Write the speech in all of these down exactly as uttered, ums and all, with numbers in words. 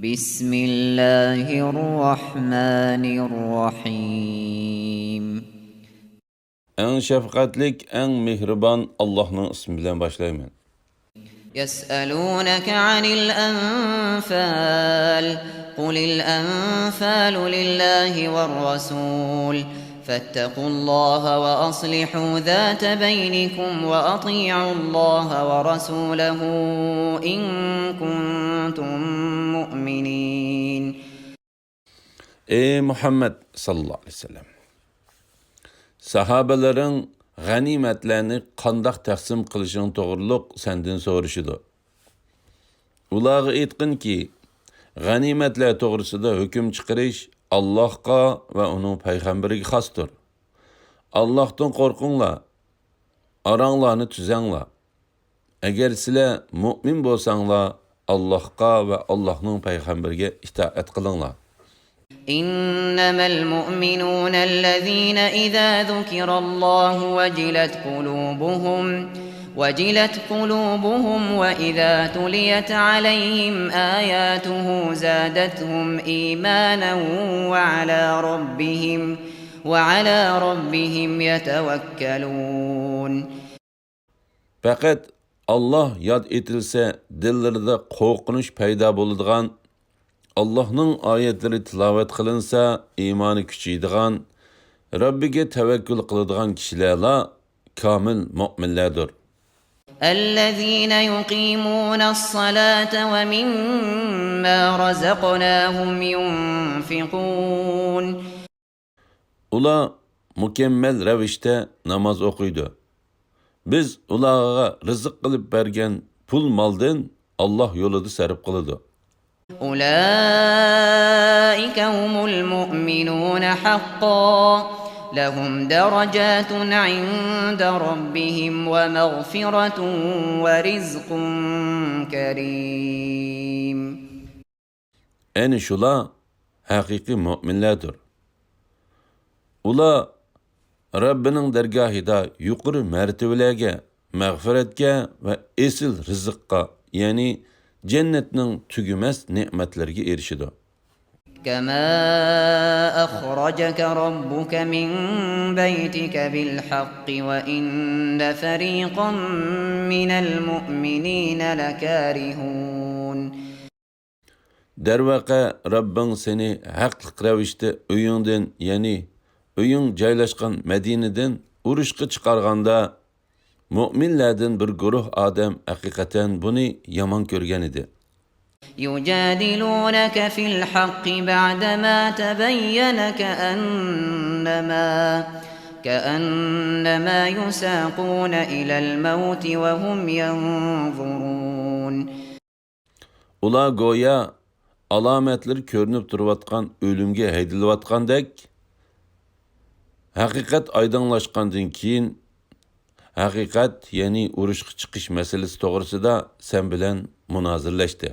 بسم الله الرحمن الرحيم. ئەڭ شەپقەتلىك، ئەڭ مېھرىبان ئاللاھنىڭ ئىسمى بىلەن باشلايمەن. يسألونك عن الأنفال، قل الأنفال لله والرسول، فاتقوا الله وأصلحوا ذات بينكم وأطيعوا الله ورسوله إن كنتم مؤمنين. ئەي مۇھەممەد ساللاللاھۇ ئەلەيھى ۋەسەللەم، ساھابىلىرىڭ غەنىيمەتلەرنى قانداق تەقسىم قىلىشىڭ توغرۇلۇق سەندىن سورىشىدۇ. ئۇلارغا ئېيتقىنكى، غەنىيمەتلەر توغرىسىدا ھۆكۈم چىقىرىش ئاللاھقا ۋە ئۇنىڭ پەيغەمبىرىگە خاستۇر. ئاللاھتىن قورقۇڭلار، ئاراڭلارنى تۈزەڭلار. ئەگەر سىلەر مۆمىن بولساڭلار، ئاللاھقا ۋە ئاللاھنىڭ پەيغەمبىرىگە ئىتائەت قىلىڭلار. إنما المؤمنون الذين إذا ذكر الله وجلت قلوبهم، وجلت قلوبهم وإذا تليت عليهم آياته زادتهم إيمانا وعلى ربهم، وعلى ربهم يتوكلون. پەقەت ئاللاھ ياد ئېتىلسە، دىللىرىدا قورقۇنچ پەيدا بولىدىغان، ئاللاھنىڭ ئايەتلىرى تىلاۋەت قىلىنسا، ئىمانى كۈچىيىدىغان، رەببىگە تەۋەككۈل قىلىدىغان كىشىلەرلا كامىل مۆمىنلەردۇر. الذين يقيمون الصلاة ومما رزقناهم ينفقون. ئۇلار مۇكەممەل رەۋىشتە ناماز ئوقۇيدۇ. بىز ئۇلارغا رىزىق قىلىپ بەرگەن پۇل مالدىن ئاللاھ يولىدا سەرپ قىلىدۇ. أولئك هم المؤمنون حقا، لهم درجات عند ربهم ومغفرة ورزق كريم. ئەنە شۇلار ھەقىقىي مۆمىنلەردۇر. ئۇلار رەببىنىڭ دەرگاھىدا يۇقىرى مەرتىۋىلەرگە، مەغپىرەتكە ۋە ئېسىل رىزىققا، يەنى جەننەتنىڭ تۈگىمەس نېمەتلىرىگە ئېرىشىدۇ. كما أخرجك ربك من بيتك بالحق وإن فريقا من المؤمنين لكارهون. دەرۋەقە، رەببىڭ سېنى ھەقلىق رەۋىشتە ئۆيۈڭدىن، يەنى ئۆيۈڭ جايلاشقان مەدىنىدىن ئۇرۇشقا چىقارغاندا، مۆمىنلەردىن بىر گۇرۇھ ئادەم ھەقىقەتەن بۇنى يامان كۆرگەنىدى. يجادلونك في الحق بعدما تبين كأنما، كأنما يساقون إلى الموت وهم ينظرون. ئۇلار گويا ئالامەتلىرى كۆرۈنۈپ تۇرۇۋاتقان ئۆلۈمگە ھەيدىلىۋاتقاندەك، ھەقىقەت ئايدىڭلاشقاندىن كېيىن، ھەقىقەت، يەنى ئۇرۇشقا چىقىش مەسىلىسى توغرىسىدا سەن بىلەن مۇنازىرىلەشتى.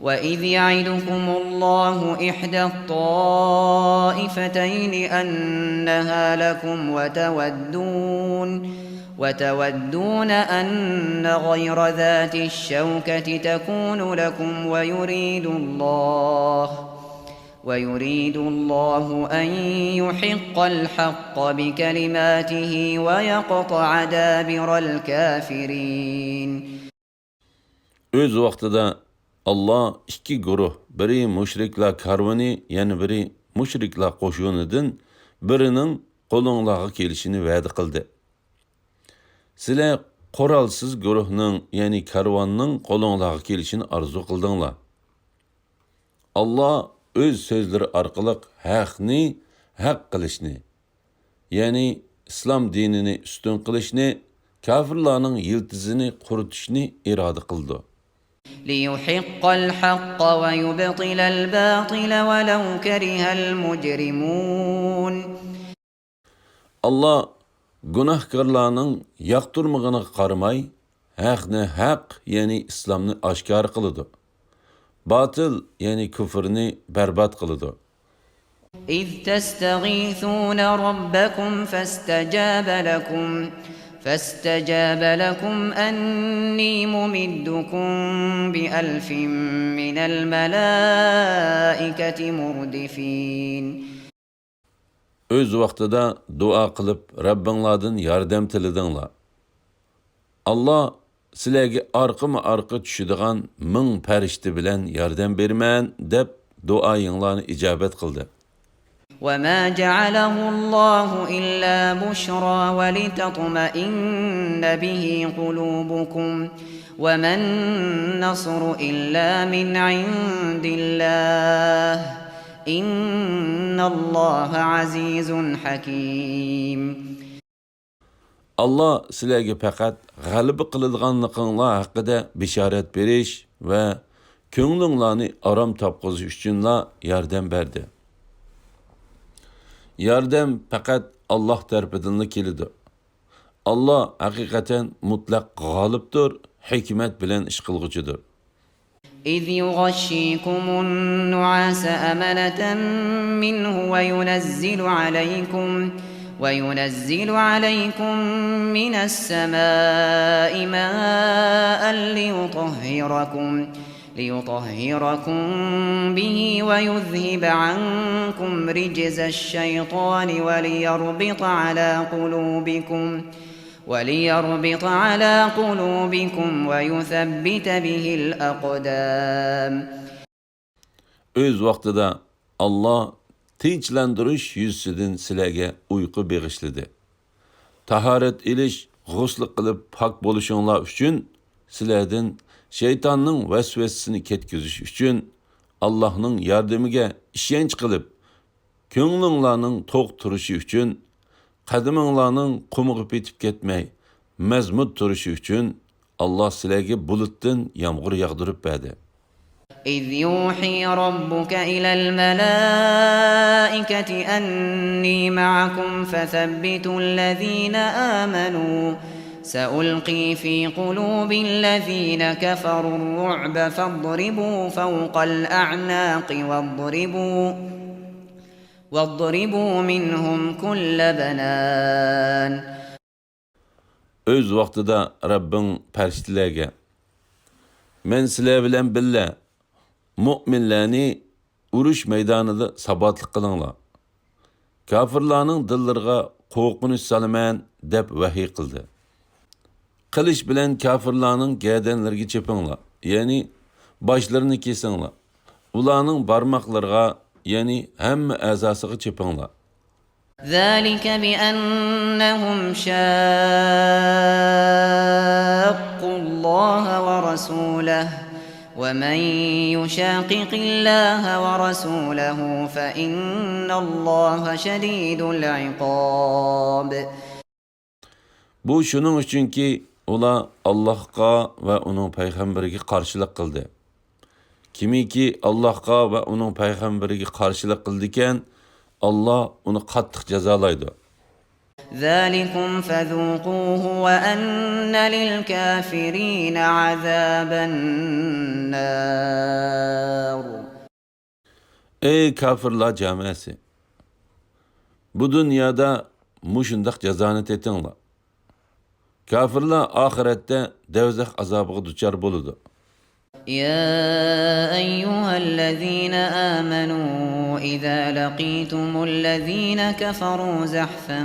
وإذ يعدكم الله إحدى الطائفتين أنها لكم وتودون، وتودون أن غير ذات الشوكة تكون لكم ويريد الله، ويريد الله أن يحق الحق بكلماته ويقطع دابر الكافرين. ئۆز ۋاقتىدا ئاللا ئىككى گۇرۇھ، بىرى مۇشرىكلار كارۋىنى، يەنە بىرى مۇشرىكلار قوشۇنىدىن بىرىنىڭ قولۇڭلارغا كېلىشىنى ۋەدە قىلدى. سىلەر قورالسىز گۇرۇھنىڭ، يەنى كارۋاننىڭ قولۇڭلارغا كېلىشىنى ئارزۇ قىلدىڭلار. ئاللا ئۆز سۆزلىرى ئارقىلىق ھەقنى ھەق قىلىشنى، يەنى ئىسلام دىنىنى ئۈستۈن قىلىشنى، كاپىرلارنىڭ يىلتىزىنى قۇرۇتۇشنى ئىرادە قىلىدۇ. ليحق الحق ويبطل الباطل ولو كره المجرمون. ئاللا گۇناھكارلارنىڭ ياقتۇرمىغىنىغا قارىماي، ھەقنى ھەق، يەنى ئىسلامنى ئاشكارا قىلىدۇ. باتىل، يەنى كۇفرنى بەربات قىلىدۇ. إذ تستغيثون ربكم فاستجاب لكم، فاستجاب لكم أني ممدكم بألف من الملائكة مردفين. ئۆز ۋاقتىدا دۇئا قىلىپ، رەببىڭلاردىن ياردەم تىلىدىڭلار. ئاللا سىلەرگە ئارقىمۇ ئارقا چۈشىدىغان مىڭ پەرىشتە بىلەن ياردەم بېرىمەن، دەپ دۇئايىڭلارنى ئىجابەت قىلدى. وما جعله الله إلا بشرى ولتطمئن به قلوبكم وما النصر إلا من عند الله إن الله عزيز حكيم. ئاللا سىلەرگە پەقەت غەلىبە قىلىدىغانلىقىڭلار ھەققىدە بېشارەت بېرىش ۋە كۆڭلۈڭلارنى ئارام تاپقۇزۇش ئۈچۈنلا ياردەم بەردى. ياردەم پەقەت ئاللا تەرىپىدىنلا كېلىدۇ. ئاللا ھەقىقەتەن مۇتلەق غالىبتۇر، ھېكمەت بىلەن ئىش قىلغۇچىدۇر. إذ يغشيكم النعاس أمنة منه وينزل عليكم وينزل عليكم من السماء ماء ليطهركم ليطهركم به ويذهب عنكم رجز الشيطان وليربط على قلوبكم وليربط على قلوبكم ويثبت به الأقدام. ئۆز ۋاقتىدا ئاللا تىنچلاندۇرۇش يۈزىسىدىن سىلەرگە ئۇيقۇ بېغىشلىدى. تاھارەت ئېلىش، غۇسل قىلىپ پاك بولۇشۇڭلار ئۈچۈن، سىلەردىن شەيتاننىڭ ۋەسۋەسىسىنى كەتكۈزۈش ئۈچۈن، ئاللانىڭ ياردىمىگە ئىشەنچ قىلىپ، كۆڭلۈڭلارنىڭ توق تۇرۇشى ئۈچۈن، قەدىمىڭلارنىڭ قۇمىغا پېتىپ كەتمەي، مەزمۇت تۇرۇشى ئۈچۈن، ئاللا سىلەرگە بۇلۇتتىن يامغۇر ياغدۇرۇپ بەردى. إذ يوحي ربك إلى الملائكة أني معكم فثبتوا الذين آمنوا سألقي في قلوب الذين كفروا الرعب فاضربوا فوق الأعناق واضربوا واضربوا منهم كل بنان. ئۆز ۋاقتىدا رەببىڭ پەرىشتىلەرگە، مەن سىلەر بىلەن بىللە مۆمىنلەرنى ئۇرۇش مەيدانىدا ساباتلىق قىلىڭلار. كاپىرلارنىڭ دىللىرىغا قورقۇنچ سالىمەن، دەپ ۋەھىي قىلدى. قىلىچ بىلەن كاپىرلارنىڭ گەدەنلىرىگە چېپىڭلار، يەنى باشلىرىنى كېسىڭلار. ئۇلارنىڭ بارماقلىرىغا، يەنى ھەممە ئەزاسىغا چېپىڭلار. ذلك بأنهم شاقوا الله ورسوله ومن يشاقق الله ورسوله فإن الله شديد العقاب. بۇ شۇنىڭ ئۈچۈنكى، ئۇلار ئاللاھقا ۋە ئۇنىڭ پەيغەمبىرىگە قارشىلىق قىلدى. كىمكى ئاللاھقا ۋە ئۇنىڭ پەيغەمبىرىگە قارشىلىق قىلىدىكەن، ئاللا ئۇنى قاتتىق جازالايدۇ. ذلكم فذوقوه وأن للكافرين عذاب النار. ئەي كاپىرلار جامەسى! بۇ دۇنيادا مۇشۇنداق جازانى تېتىڭلار. كاپىرلار ئاخىرەتتە دەۋزەخ ئازابىغا دۇچار بولىدۇ. يا أيها الذين آمنوا إذا لقيتم الذين كفروا زحفا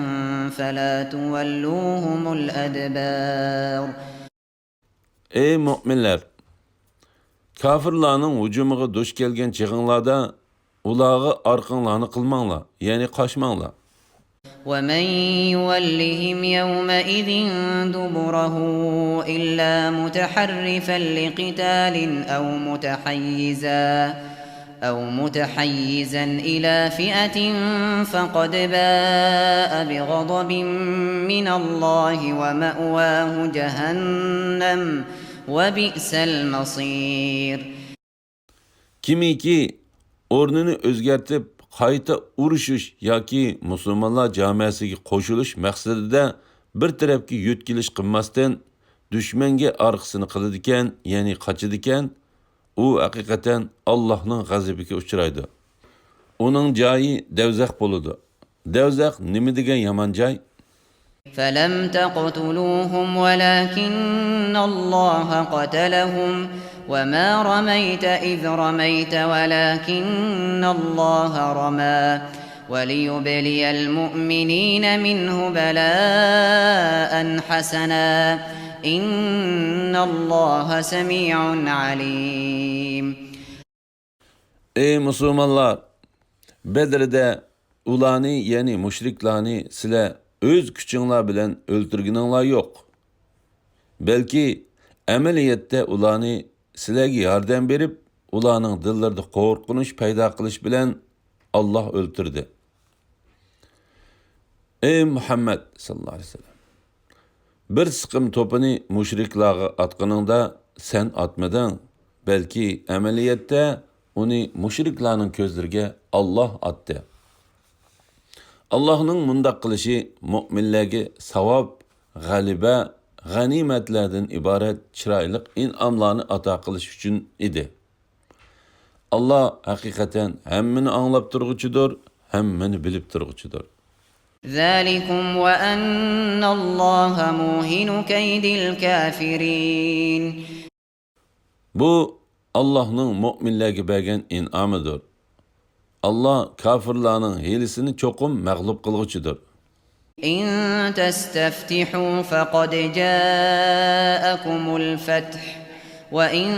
فلا تولوهم الأدبار. ئەي مۆمىنلەر! كاپىرلارنىڭ ھۇجۇمىغا دۇچ كەلگەن چېغىڭلاردا ئۇلارغا ئارقاڭلارنى قىلماڭلار، يەنى قاچماڭلار. ومن يولهم يومئذ دبره إلا متحرفا لقتال أو متحيزا أو متحيزا إلى فئة فقد باء بغضب من الله ومأواه جهنم وبئس المصير. كىمكى ئورنىنى ئۆزگەرتىپ، قايتا ئۇرۇشۇش ياكى مۇسۇلمانلار جامەسىگە قوشۇلۇش مەقسىتىدە بىر تەرەپكە يۆتكىلىش قىلماستىن، دۈشمەنگە ئارقىسىنى قىلىدىكەن، يەنى قاچىدىكەن، ئۇ ھەقىقەتەن ئاللاھنىڭ غەزىپىگە ئۇچرايدۇ. ئۇنىڭ جايى دەۋزەخ بولىدۇ. دەۋزەخ نېمە دېگەن يامان جاي! فلم تقتلوهم ولكن الله قتلهم وما رميت إذ رميت ولكن الله رمى وليبلي المؤمنين منه بلاء حسنا إن الله سميع عليم. ئەي مۇسۇلمانلار! بەدرىدە ئۇلارنى، يەنى مۇشرىكلارنى سىلەر ئۆز كۈچۈڭلار بىلەن ئۆلتۈرگىنىڭلار يوق. بەلكى ئەمەلىيەتتە ئۇلارنى سىلەرگە ياردەم بېرىپ، ئۇلارنىڭ دىللىرىدا قورقۇنچ پەيدا قىلىش بىلەن ئاللاھ ئۆلتۈردى. ئەي مۇھەممەد ساللاللاھۇ ئەلەيھى ۋەسەللەم! بىر سىقىم توپىنى مۇشرىكلارغا ئاتقىنىڭدا سەن ئاتمىدىڭ، بەلكى ئەمەلىيەتتە ئۇنى مۇشرىكلارنىڭ كۆزلىرىگە ئاللاھ ئاتتى. ئاللاھنىڭ مۇنداق قىلىشى مۆمىنلەرگە ساۋاب، غەلىبە، غەنىيمەتلەردىن ئىبارەت چىرايلىق ئىنئاملارنى ئاتا قىلىش ئۈچۈن ئىدى. ئاللاھ ھەقىقەتەن ھەممىنى ئاڭلاپ تۇرغۇچىدۇر، ھەممىنى بىلىپ تۇرغۇچىدۇر. ذلكم وأن الله موهن كيد الكافرين. بۇ ئاللاھنىڭ مۆمىنلەرگە بەرگەن ئىنئامىدۇر. ئاللاھ كاپىرلارنىڭ ھىيلىسىنى چوقۇم مەغلۇپ قىلغۇچىدۇر. إن تستفتحوا فقد جاءكم الفتح وإن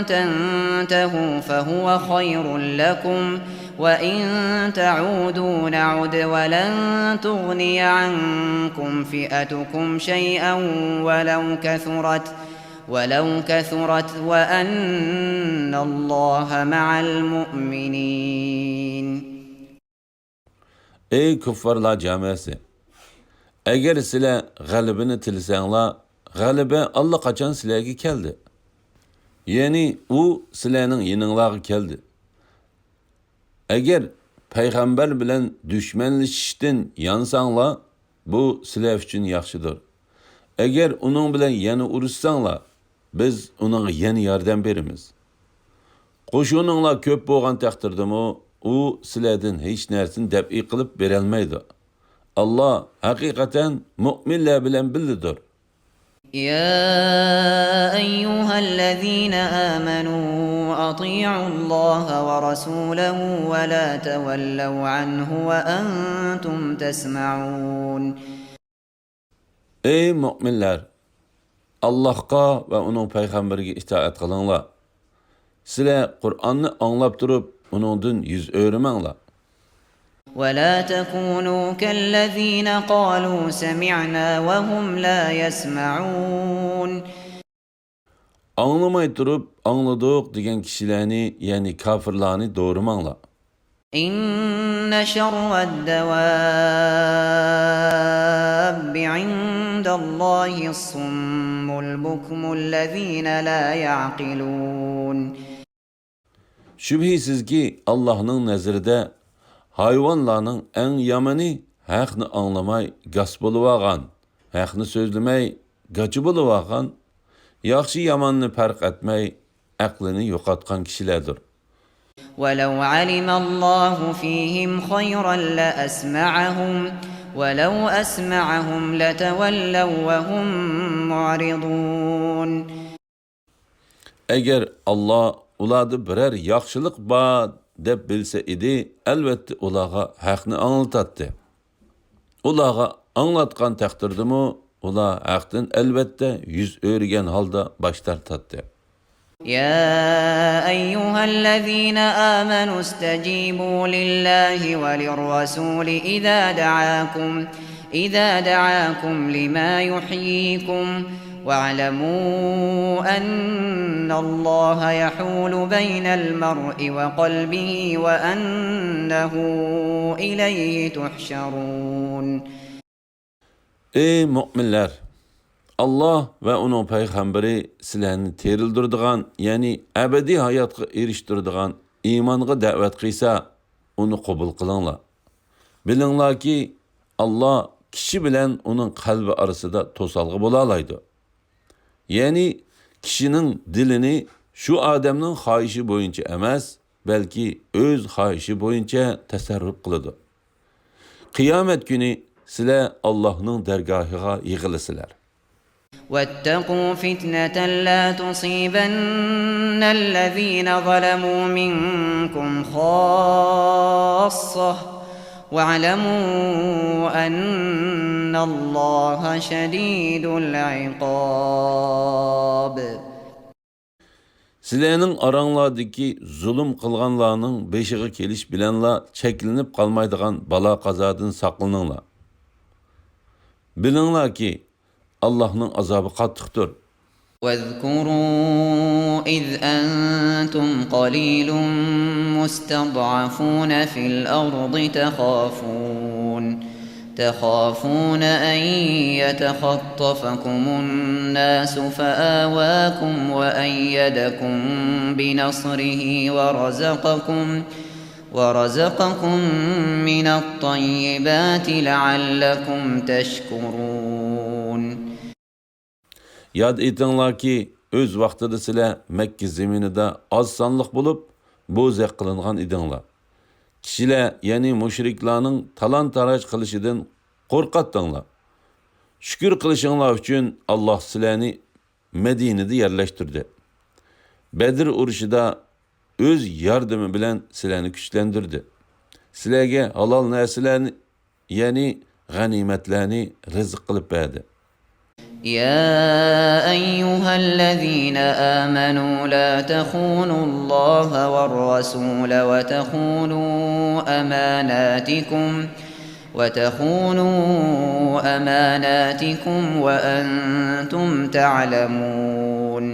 تنتهوا فهو خير لكم وإن تعودوا نعد ولن تغني عنكم فئتكم شيئا ولو كثرت ولو كثرت وأن الله مع المؤمنين. ئەي كۇففارلار جامەسى! ئەگەر سىلەر غەلىبىنى تىلىسەڭلار، غەلىبە ئاللىقاچان سىلەرگە كەلدى. يەنى ئۇ سىلەرنىڭ يېنىڭلارغا كەلدى. ئەگەر پەيغەمبەر بىلەن دۈشمەنلىشىشتىن يانساڭلار، بۇ سىلەر ئۈچۈن ياخشىدۇر. ئەگەر ئۇنىڭ بىلەن يەنە ئۇرۇشساڭلار، بىز ئۇنىڭغا يەنە ياردەم بېرىمىز. قوشۇنۇڭلار كۆپ بولغان تەقدىردىمۇ، ئۇ سىلەردىن ھېچ نەرسىنى دەپئى قىلىپ بېرەلمەيدۇ. ئاللاھ ھەقىقەتەن مۆمىنلەر بىلەن بىللىدۇر. يا أيها الذين آمنوا أطيعوا الله ورسوله ولا تولوا عنه وأنتم تسمعون. ئەي مۆمىنلەر! ئاللاھقا ۋە ئۇنىڭ پەيغەمبىرىگە ئىتائەت قىلىڭلار. سىلەر قۇرئاننى ئاڭلاپ تۇرۇپ، ئۇنىڭدىن يۈز ئۆرۈمەڭلار. ولا تكونوا كالذين قالوا سمعنا وهم لا يسمعون. ئاڭلىماي تۇرۇپ، ئاڭلىدۇق دېگەن كىشىلەرنى، يەنى كاپىرلارنى دورىماڭلار. إن شر الدواب عند الله الصم البكم الذين لا يعقلون. شۈبھىسىزكى، ئاللاھنىڭ نەزىرىدە ھايۋانلارنىڭ ئەڭ يامىنى ھەقنى ئاڭلىماي گاس بولۇۋالغان، ھەقنى سۆزلىمەي گاچا بولۇۋالغان، ياخشى-ياماننى پەرق ئەتمەي ئەقلىنى يوقاتقان كىشىلەردۇر. ولو علم الله فيهم خيرا لأسمعهم ولو أسمعهم لتولوا وهم معرضون. ئەگەر ئاللاھ ئۇلاردا بىرەر ياخشىلىق بار دەپ بىلسە ئىدى، ئەلۋەتتە ئۇلارغا ھەقنى ئاڭلىتاتتى. ئۇلارغا ئاڭلاتقان تەقدىردىمۇ، ئۇلار ھەقتىن ئەلۋەتتە يۈز ئۆرۈگەن ھالدا باش تارتاتتى. يا أيها الذين آمنوا استجيبوا لله وللرسول إذا دعاكم إذا دعاكم لما يحييكم واعلموا أن الله يحول بين المرء وقلبه وأنه إليه تحشرون. ئەي مۆمىنلەر! ئاللاھ ۋە ئۇنىڭ پەيغەمبىرى سىلەرنى تىرىلدۈرىدىغان، يەنى ئەبەدىي ھاياتقا ئېرىشتۈرىدىغان ئىمانغا دەۋەت قىلسا، ئۇنى قوبۇل قىلىڭلار. بىلىڭلاركى، ئاللاھ كىشى بىلەن ئۇنىڭ قەلبى ئارىسىدا توسالغۇ بولالايدۇ. يەنى كىشىنىڭ دىلىنى شۇ ئادەمنىڭ خاھىشى بويىچە ئەمەس، بەلكى ئۆز خاھىشى بويىچە تەسەررۇپ قىلىدۇ. قىيامەت كۈنى سىلەر ئاللاھنىڭ دەرگاھىغا يىغىلىسىلەر. واتقوا فتنة لا تصيبن الذين ظلموا منكم خاصة واعلموا أن الله شديد العقاب. سىلەرنىڭ ئاراڭلاردىكى زۇلۇم قىلغانلارنىڭ بېشىغا كېلىش بىلەنلا چەكلىنىپ قالمايدىغان بالا-قازادىن ساقلىنىڭلار. بىلىڭلاركى، ئاللاھنىڭ ئازابى قاتتىقتۇر. واذكروا إذ أنتم قليل مستضعفون في الأرض تخافون تخافون أن يتخطفكم الناس فآواكم وأيدكم بنصره ورزقكم ورزقكم من الطيبات لعلكم تشكرون. ياد ئېتىڭلاركى، ئۆز ۋاقتىدا سىلەر مەككە زېمىنىدا ئاز سانلىق بولۇپ، بوزەك قىلىنغان ئىدىڭلار. كىشىلەر، يەنى مۇشرىكلارنىڭ تالان-تاراج قىلىشىدىن قورقاتتىڭلار. شۈكۈر قىلىشىڭلار ئۈچۈن، ئاللاھ سىلەرنى مەدىنىدە يەرلەشتۈردى. بەدر ئۇرۇشىدا ئۆز ياردىمى بىلەن سىلەرنى كۈچلەندۈردى. سىلەرگە ھالال نەرسىلەرنى، يەنى غەنىيمەتلەرنى رىزىق قىلىپ بەردى. يا أيها الذين آمنوا لا تخونوا الله والرسول وتخونوا أماناتكم وتخونوا أماناتكم وأنتم تعلمون.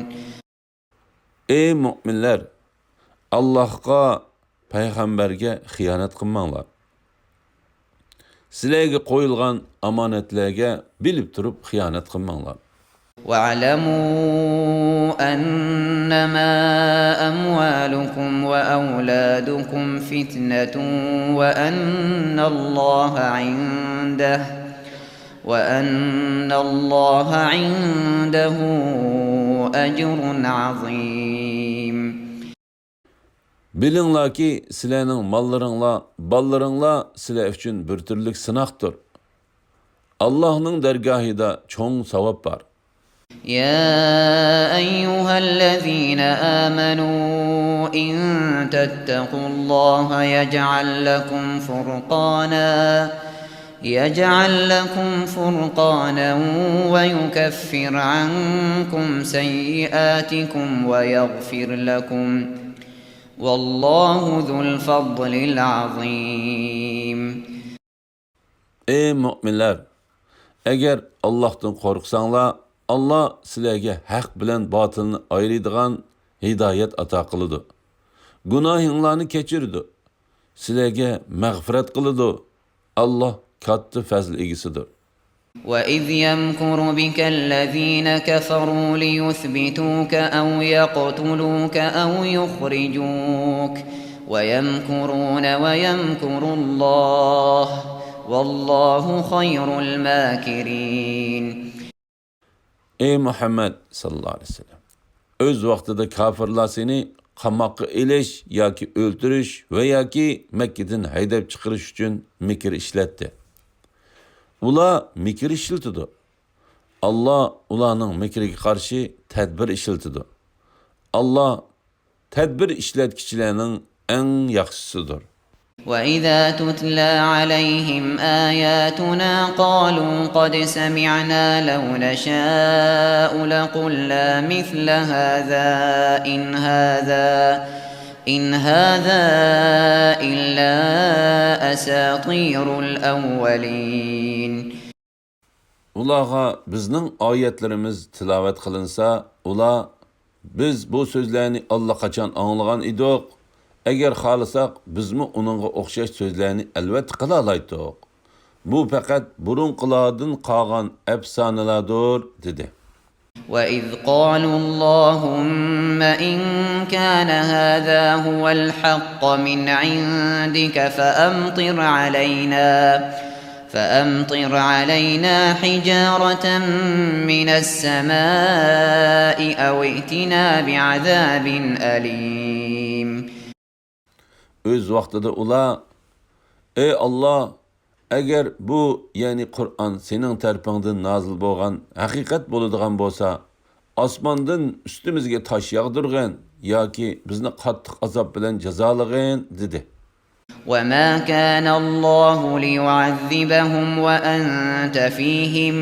ئەي مۆمىنلەر، ئاللاھقا، پەيغەمبەرگە خىيانەت قىلماڭلار. سىلەرگە قويۇلغان ئامانەتلەرگە بىلىپ تۇرۇپ خىيانەت قىلماڭلار. واعلموا أنما أموالكم وأولادكم فتنة وأن الله عنده وأن الله عنده أجر عظيم. بىلىڭلاركى، سىلەرنىڭ ماللىرىڭلار، بالىلىرىڭلار سىلەر ئۈچۈن بىر تۈرلۈك سىناقتۇر. ئاللاھنىڭ دەرگاھىدا چوڭ ساۋاب بار. يا أيها الذين آمنوا إن تتقوا الله يجعل لكم فرقانا يجعل لكم فرقانا ويكفر عنكم سيئاتكم ويغفر لكم والله ذو الفضل العظيم. ئەي مۆمىنلەر! ئەگەر ئاللاھتىن قورقساڭلار، ئاللاھ سىلەرگە ھەق بىلەن باتىلنى ئايرىيدىغان ھىدايەت ئاتا قىلىدۇ. گۇناھىڭلارنى كەچۈرىدۇ. سىلەرگە مەغپىرەت قىلىدۇ. ئاللاھ كاتتا پەزىل ئىگىسىدۇر. وإذ يمكر بك الذين كفروا ليثبتوك أو يقتلوك أو يخرجوك ويمكرون ويمكر الله والله خير الماكرين. ئەي مۇھەممەد ساللاللاھۇ ئەلەيھى ۋەسەللەم! ئۆز ۋاقتىدا كاپىرلار سېنى قاماققا ئېلىش ياكى ئۆلتۈرۈش ۋە ياكى مەككىدىن ھەيدەپ چىقىرىش ئۈچۈن مىكىر ئىشلەتتى. ئۇلار مىكىر ئىشلىتىدۇ. ئاللاھ ئۇلارنىڭ مىكرىگە قارشى تەدبىر ئىشلىتىدۇ. ئاللاھ تەدبىر ئىشلەتكۈچىلەرنىڭ ئەڭ ياخشىسىدۇر. وإذا تتلى عليهم آياتنا قالوا قد سمعنا لو نشاء لقلنا مثل هذا إن هذا إن هذا إلا أساطير الأولين. ئۇلارغا بىزنىڭ ئايەتلىرىمىز تىلاۋەت قىلىنسا، ئۇلار، بىز بۇ سۆزلەرنى ئاللىقاچان ئاڭلىغان ئىدۇق، ئەگەر خالىساق، بىزمۇ ئۇنىڭغا ئوخشاش سۆزلەرنى ئەلۋەتتە قىلالايتتۇق. بۇ پەقەت بۇرۇنقىلاردىن قالغان ئەپسانىلاردۇر، دېدى. وإذ قالوا اللهم إن كان هذا هو الحق من عندك فأمطر علينا فأمطر علينا حجارة من السماء أو ائتنا بعذاب أليم. ئۆز ۋاقتىدا ئۇلار، ئەي ئاللاھ، ئەگەر بۇ، يەنى قۇرئان سېنىڭ تەرىپىڭدىن نازىل بولغان ھەقىقەت بولىدىغان بولسا، ئاسماندىن ئۈستىمىزگە تاش ياغدۇرغىن ياكى بىزنى قاتتىق ئازاب بىلەن جازالىغىن، دېدى. وما كان الله ليعذبهم وأنت فيهم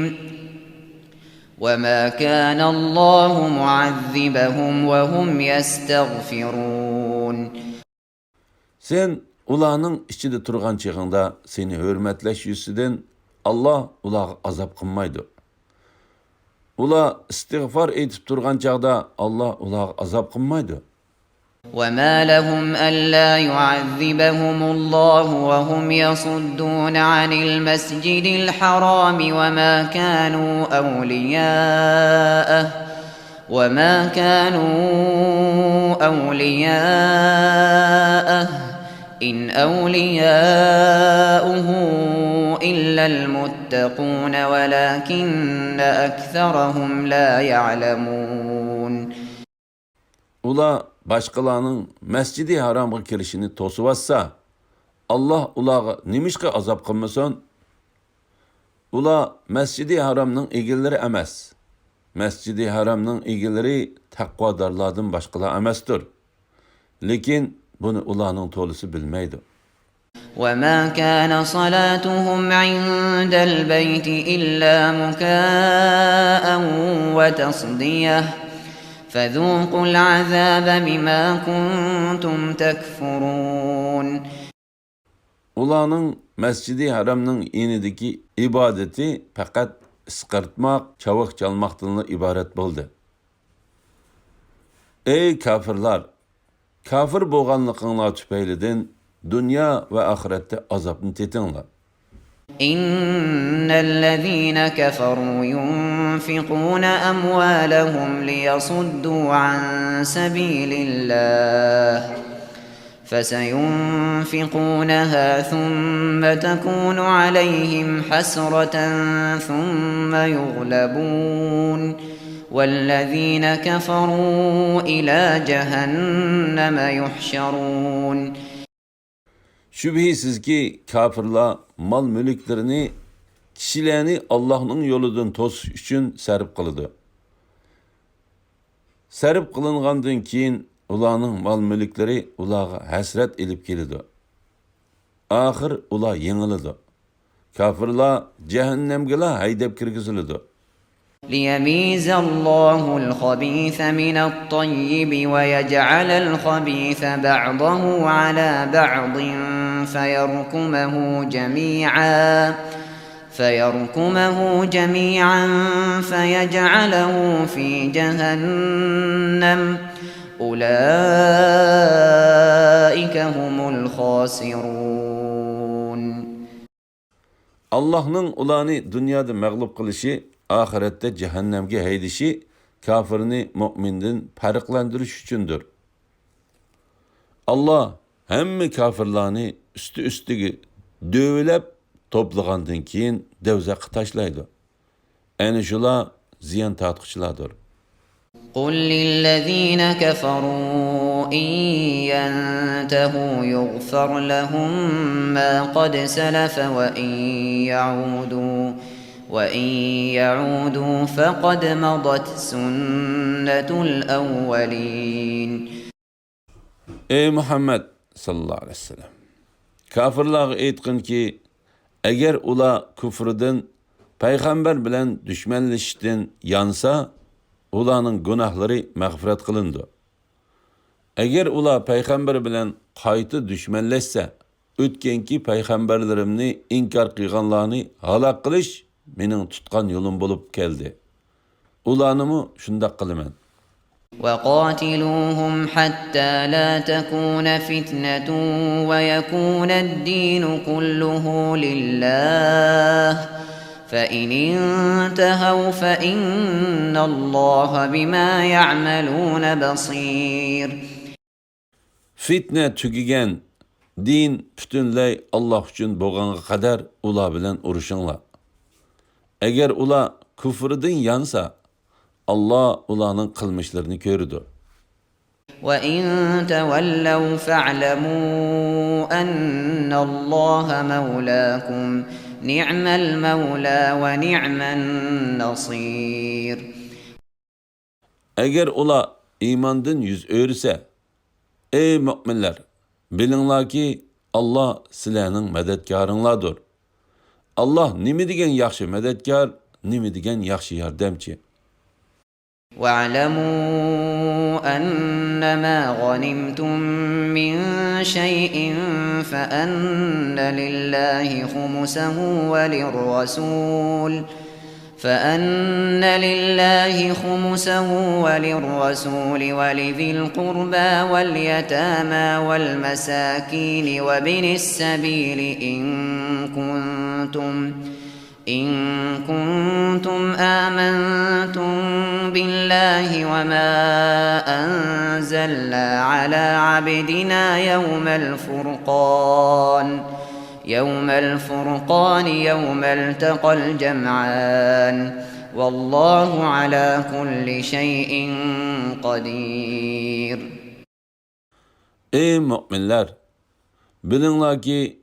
وما كان الله معذبهم وهم يستغفرون. سەن ئۇلارنىڭ ئىچىدە تۇرغان چېغىڭدا سېنى ھۆرمەتلەش يۈزىسىدىن ئاللا ئۇلارغا ئازاب قىلمايدۇ. ئۇلار ئىستىغفار ئېيتىپ تۇرغان چاغدا ئاللا ئۇلارغا ئازاب قىلمايدۇ. وما لهم ألا يعذبهم الله وهم يصدون عن المسجد الحرام وما كانوا أولياءه وما كانوا أولياءه إن أولياؤه إلا المتقون ولكن أكثرهم لا يعلمون. ئۇلار باشقىلارنىڭ مەسجىدى ھارامغا كىرىشىنى توسۇۋاتسا، ئاللا ئۇلارغا نېمىشقا ئازاب قىلمىسۇن؟ ئۇلار مەسجىدى ھارامنىڭ ئىگىلىرى ئەمەس. مەسجىدى ھارامنىڭ ئىگىلىرى تەقۋادارلاردىن باشقىلار ئەمەستۇر. لېكىن بۇنى ئۇلارنىڭ تولىسى بىلمەيدۇ. وما كان صلاتهم عند البيت إلا مكاء وتصدية فذوقوا العذاب بما كنتم تكفرون. ئۇلارنىڭ مەسجىدى ھەرەمنىڭ يېنىدىكى ئىبادىتى پەقەت ئىسقىرتماق، چاۋاك چالماقتىنلا ئىبارەت بولدى. ئەي كاپىرلار! كاپىر بولغانلىقىڭلار تۈپەيلىدىن دۇنيا ۋە ئاخىرەتتە ئازابنى تېتىڭلار. إن الذين كفروا ينفقون أموالهم ليصدوا عن سبيل الله فسينفقونها ثم تكون عليهم حسرة ثم يغلبون والذين كفروا إلى جهنم يحشرون. شۈبھىسىزكى، كاپىرلار مال-مۈلۈكلىرىنى كىشىلەرنى ئاللاھنىڭ يولىدىن توسۇش ئۈچۈن سەرپ قىلىدۇ. سەرپ قىلىنغاندىن كېيىن، ئۇلارنىڭ مال-مۈلۈكلىرى ئۇلارغا ھەسرەت ئېلىپ كېلىدۇ. ئاخىر ئۇلار يېڭىلىدۇ. كاپىرلار جەھەننەمگىلا ھەيدەپ كىرگۈزۈلىدۇ. ليميز الله الخبيث من الطيب ويجعل الخبيث بعضه على بعض فيركمه جميعا فيركمه جميعا فيجعله في جهنم أولئك هم الخاسرون. ئاللاھنىڭ ئۇلارنى دۇنيادا مەغلۇپ قىلىشى، ئاخىرەتتە جەھەننەمگە ھەيدىشى كاپىرنى مۆمىندىن پەرقلەندۈرۈش ئۈچۈندۇر. ئاللاھ ھەممە كاپىرلارنى ئۈستى-ئۈستىگە دۆۋىلەپ توپلىغاندىن كېيىن، دوزاخقا تاشلايدۇ. ئەنە شۇلار زىيان تارتقۇچىلاردۇر. قل للذين كفروا إن ينتهوا يغفر لهم ما قد سلف وإن يعودوا وإن يعودوا فقد مضت سنة الأولين. ئەي مۇھەممەد ساللاللاھۇ ئەلەيھى ۋەسەللەم! كاپىرلارغا ئېيتقىنكى، ئەگەر ئۇلار كۇفرىدىن، پەيغەمبەر بىلەن دۈشمەنلىشىشتىن يانسا، ئۇلارنىڭ گۇناھلىرى مەغپىرەت قىلىنىدۇ. ئەگەر ئۇلار پەيغەمبەر بىلەن قايتا دۈشمەنلەشسە، ئۆتكەنكى پەيغەمبەرلىرىمنى ئىنكار قىلغانلارنى ھالاك قىلىش مېنىڭ تۇتقان يولۇم بولۇپ كەلدى. ئۇلارنىمۇ شۇنداق قىلىمەن. وقاتلوهم حتى لا تكون فتنة ويكون الدين كله لله فإن انتهوا فإن الله بما يعملون بصير. فىتنە تۈگىگەن، دىن پۈتۈنلەي ئاللاھ ئۈچۈن بولغانغا قەدەر ئۇلار بىلەن ئۇرۇشۇڭلار. ئەگەر ئۇلار كۇفرىدىن يانسا، ئاللاھ ئۇلارنىڭ قىلمىشلىرىنى كۆرىدۇ. وَإِن تَوَلَّوْا فَاعْلَمُوا أَنَّ اللَّهَ مَوْلَاكُمْ، نِعْمَ الْمَوْلَى وَنِعْمَ النَّصِيرُ. ئەگەر ئۇلار ئىماندىن يۈز ئۆرۈسە، ئەي مۆمىنلەر، بىلىڭلاركى، ئاللا سىلەرنىڭ مەدەتكارىڭلاردۇر. ئاللا نېمە دېگەن ياخشى مەدەتكار، نېمە دېگەن ياخشى ياردەمچى. وَاعْلَمُوا أَنَّمَا غَنِمْتُم مِّن شَيْءٍ فَأَنَّ لِلَّهِ خُمُسَهُ وَلِلرَّسُولِ، فَأَنَّ لِلَّهِ خُمُسَهُ وَلِلرَّسُولِ وَلِذِي الْقُرْبَىٰ وَالْيَتَامَىٰ وَالْمَسَاكِينِ وَابْنِ السَّبِيلِ إِن كُنتُمْ إِن كُنتُمْ آمَنتُم بِاللَّهِ وَمَا أَنزَلْنَا عَلَىٰ عَبْدِنَا يَوْمَ الْفُرْقَانِ، يَوْمَ الْفُرْقَانِ يَوْمَ الْتَقَى الْجَمْعَانِ، وَاللَّهُ عَلَىٰ كُلِّ شَيْءٍ قَدِيرٌ. ئەي مۆمىنلەر! بىلىڭلاركى،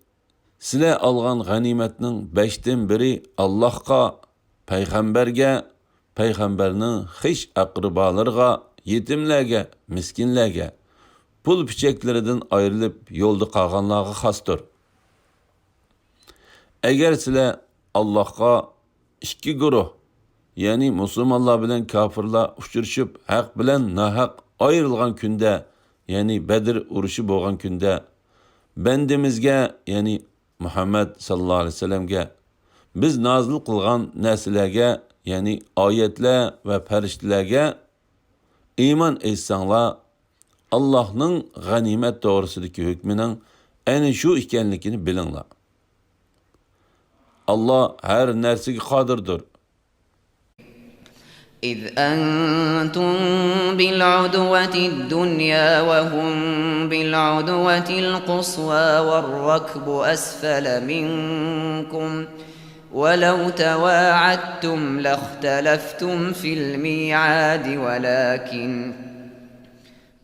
سىلەر ئالغان غەنىيمەتنىڭ بەشتىن بىرى ئاللاھقا، پەيغەمبەرگە، پەيغەمبەرنىڭ خىش ئەقرىبالىرىغا، يېتىملەرگە، مىسكىنلەرگە، پۇل پىچەكلىرىدىن ئايرىلىپ يولدا قالغانلارغا خاستۇر. ئەگەر سىلەر ئاللاھقا، ئىككى گۇرۇھ، يەنى مۇسۇلمانلار بىلەن كاپىرلار ئۇچرىشىپ، ھەق بىلەن ناھەق ئايرىلغان كۈندە، يەنى بەدر ئۇرۇشى بولغان كۈندە، بەندىمىزگە، يەنى مۇھەممەد ساللاللاھۇ ئەلەيھى ۋەسەللەمگە، بىز نازىل قىلغان نەرسىلەرگە، يەنى ئايەتلەر ۋە پەرىشتىلەرگە ئىمان ئېيتساڭلار، ئاللاھنىڭ غەنىيمەت توغرىسىدىكى ھۆكمىنىڭ ئەنە شۇ ئىكەنلىكىنى بىلىڭلار. ئاللا ھەر نەرسىگە قادىردۇر. إِذْ أَنتُم بِالْعُدْوَةِ الدُّنْيَا وَهُم بِالْعُدْوَةِ الْقُصْوَىٰ وَالرَّكْبُ أَسْفَلَ مِنكُمْ، وَلَوْ تَوَاعَدتُّمْ لَاخْتَلَفْتُمْ فِي الْمِيعَادِ، وَلَٰكِنَّ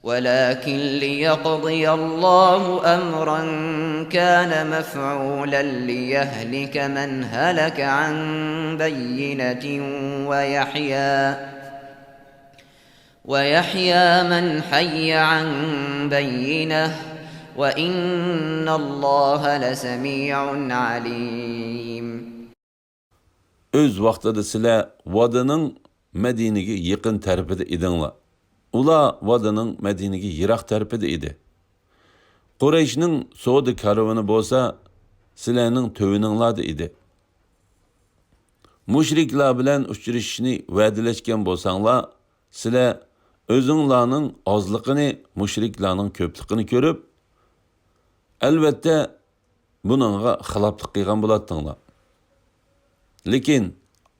وَلَٰكِن لِّيَقْضِيَ اللَّهُ أَمْرًا كَانَ مَفْعُولًا لِّيَهْلِكَ مَنْ هَلَكَ عَن بَيِّنَةٍ وَيَحْيَىٰ، وَيَحْيَىٰ مَنْ حَيَّ عَن بَيِّنَةٍ، وَإِنَّ اللَّهَ لَسَمِيعٌ عَلِيمٌ. ئۆز ۋاقتىدا سىلەر ۋادىنىڭ مەدىنىگە يېقىن تەرىپىدە ئىدىڭلار. ئۇلار ۋادىنىڭ مەدىنىگە يىراق تەرىپىدە ئىدى. قۇرەيشنىڭ سودا كارۋىنى بولسا سىلەرنىڭ تۆۋىنىڭلاردا ئىدى. مۇشرىكلار بىلەن ئۇچرىشىشنى ۋەدىلەشكەن بولساڭلار، سىلەر ئۆزۈڭلارنىڭ ئازلىقىنى، مۇشرىكلارنىڭ كۆپلۈكىنى كۆرۈپ، ئەلۋەتتە، بۇنىڭغا خىلاپلىق قىلغان بولاتتىڭلار. لېكىن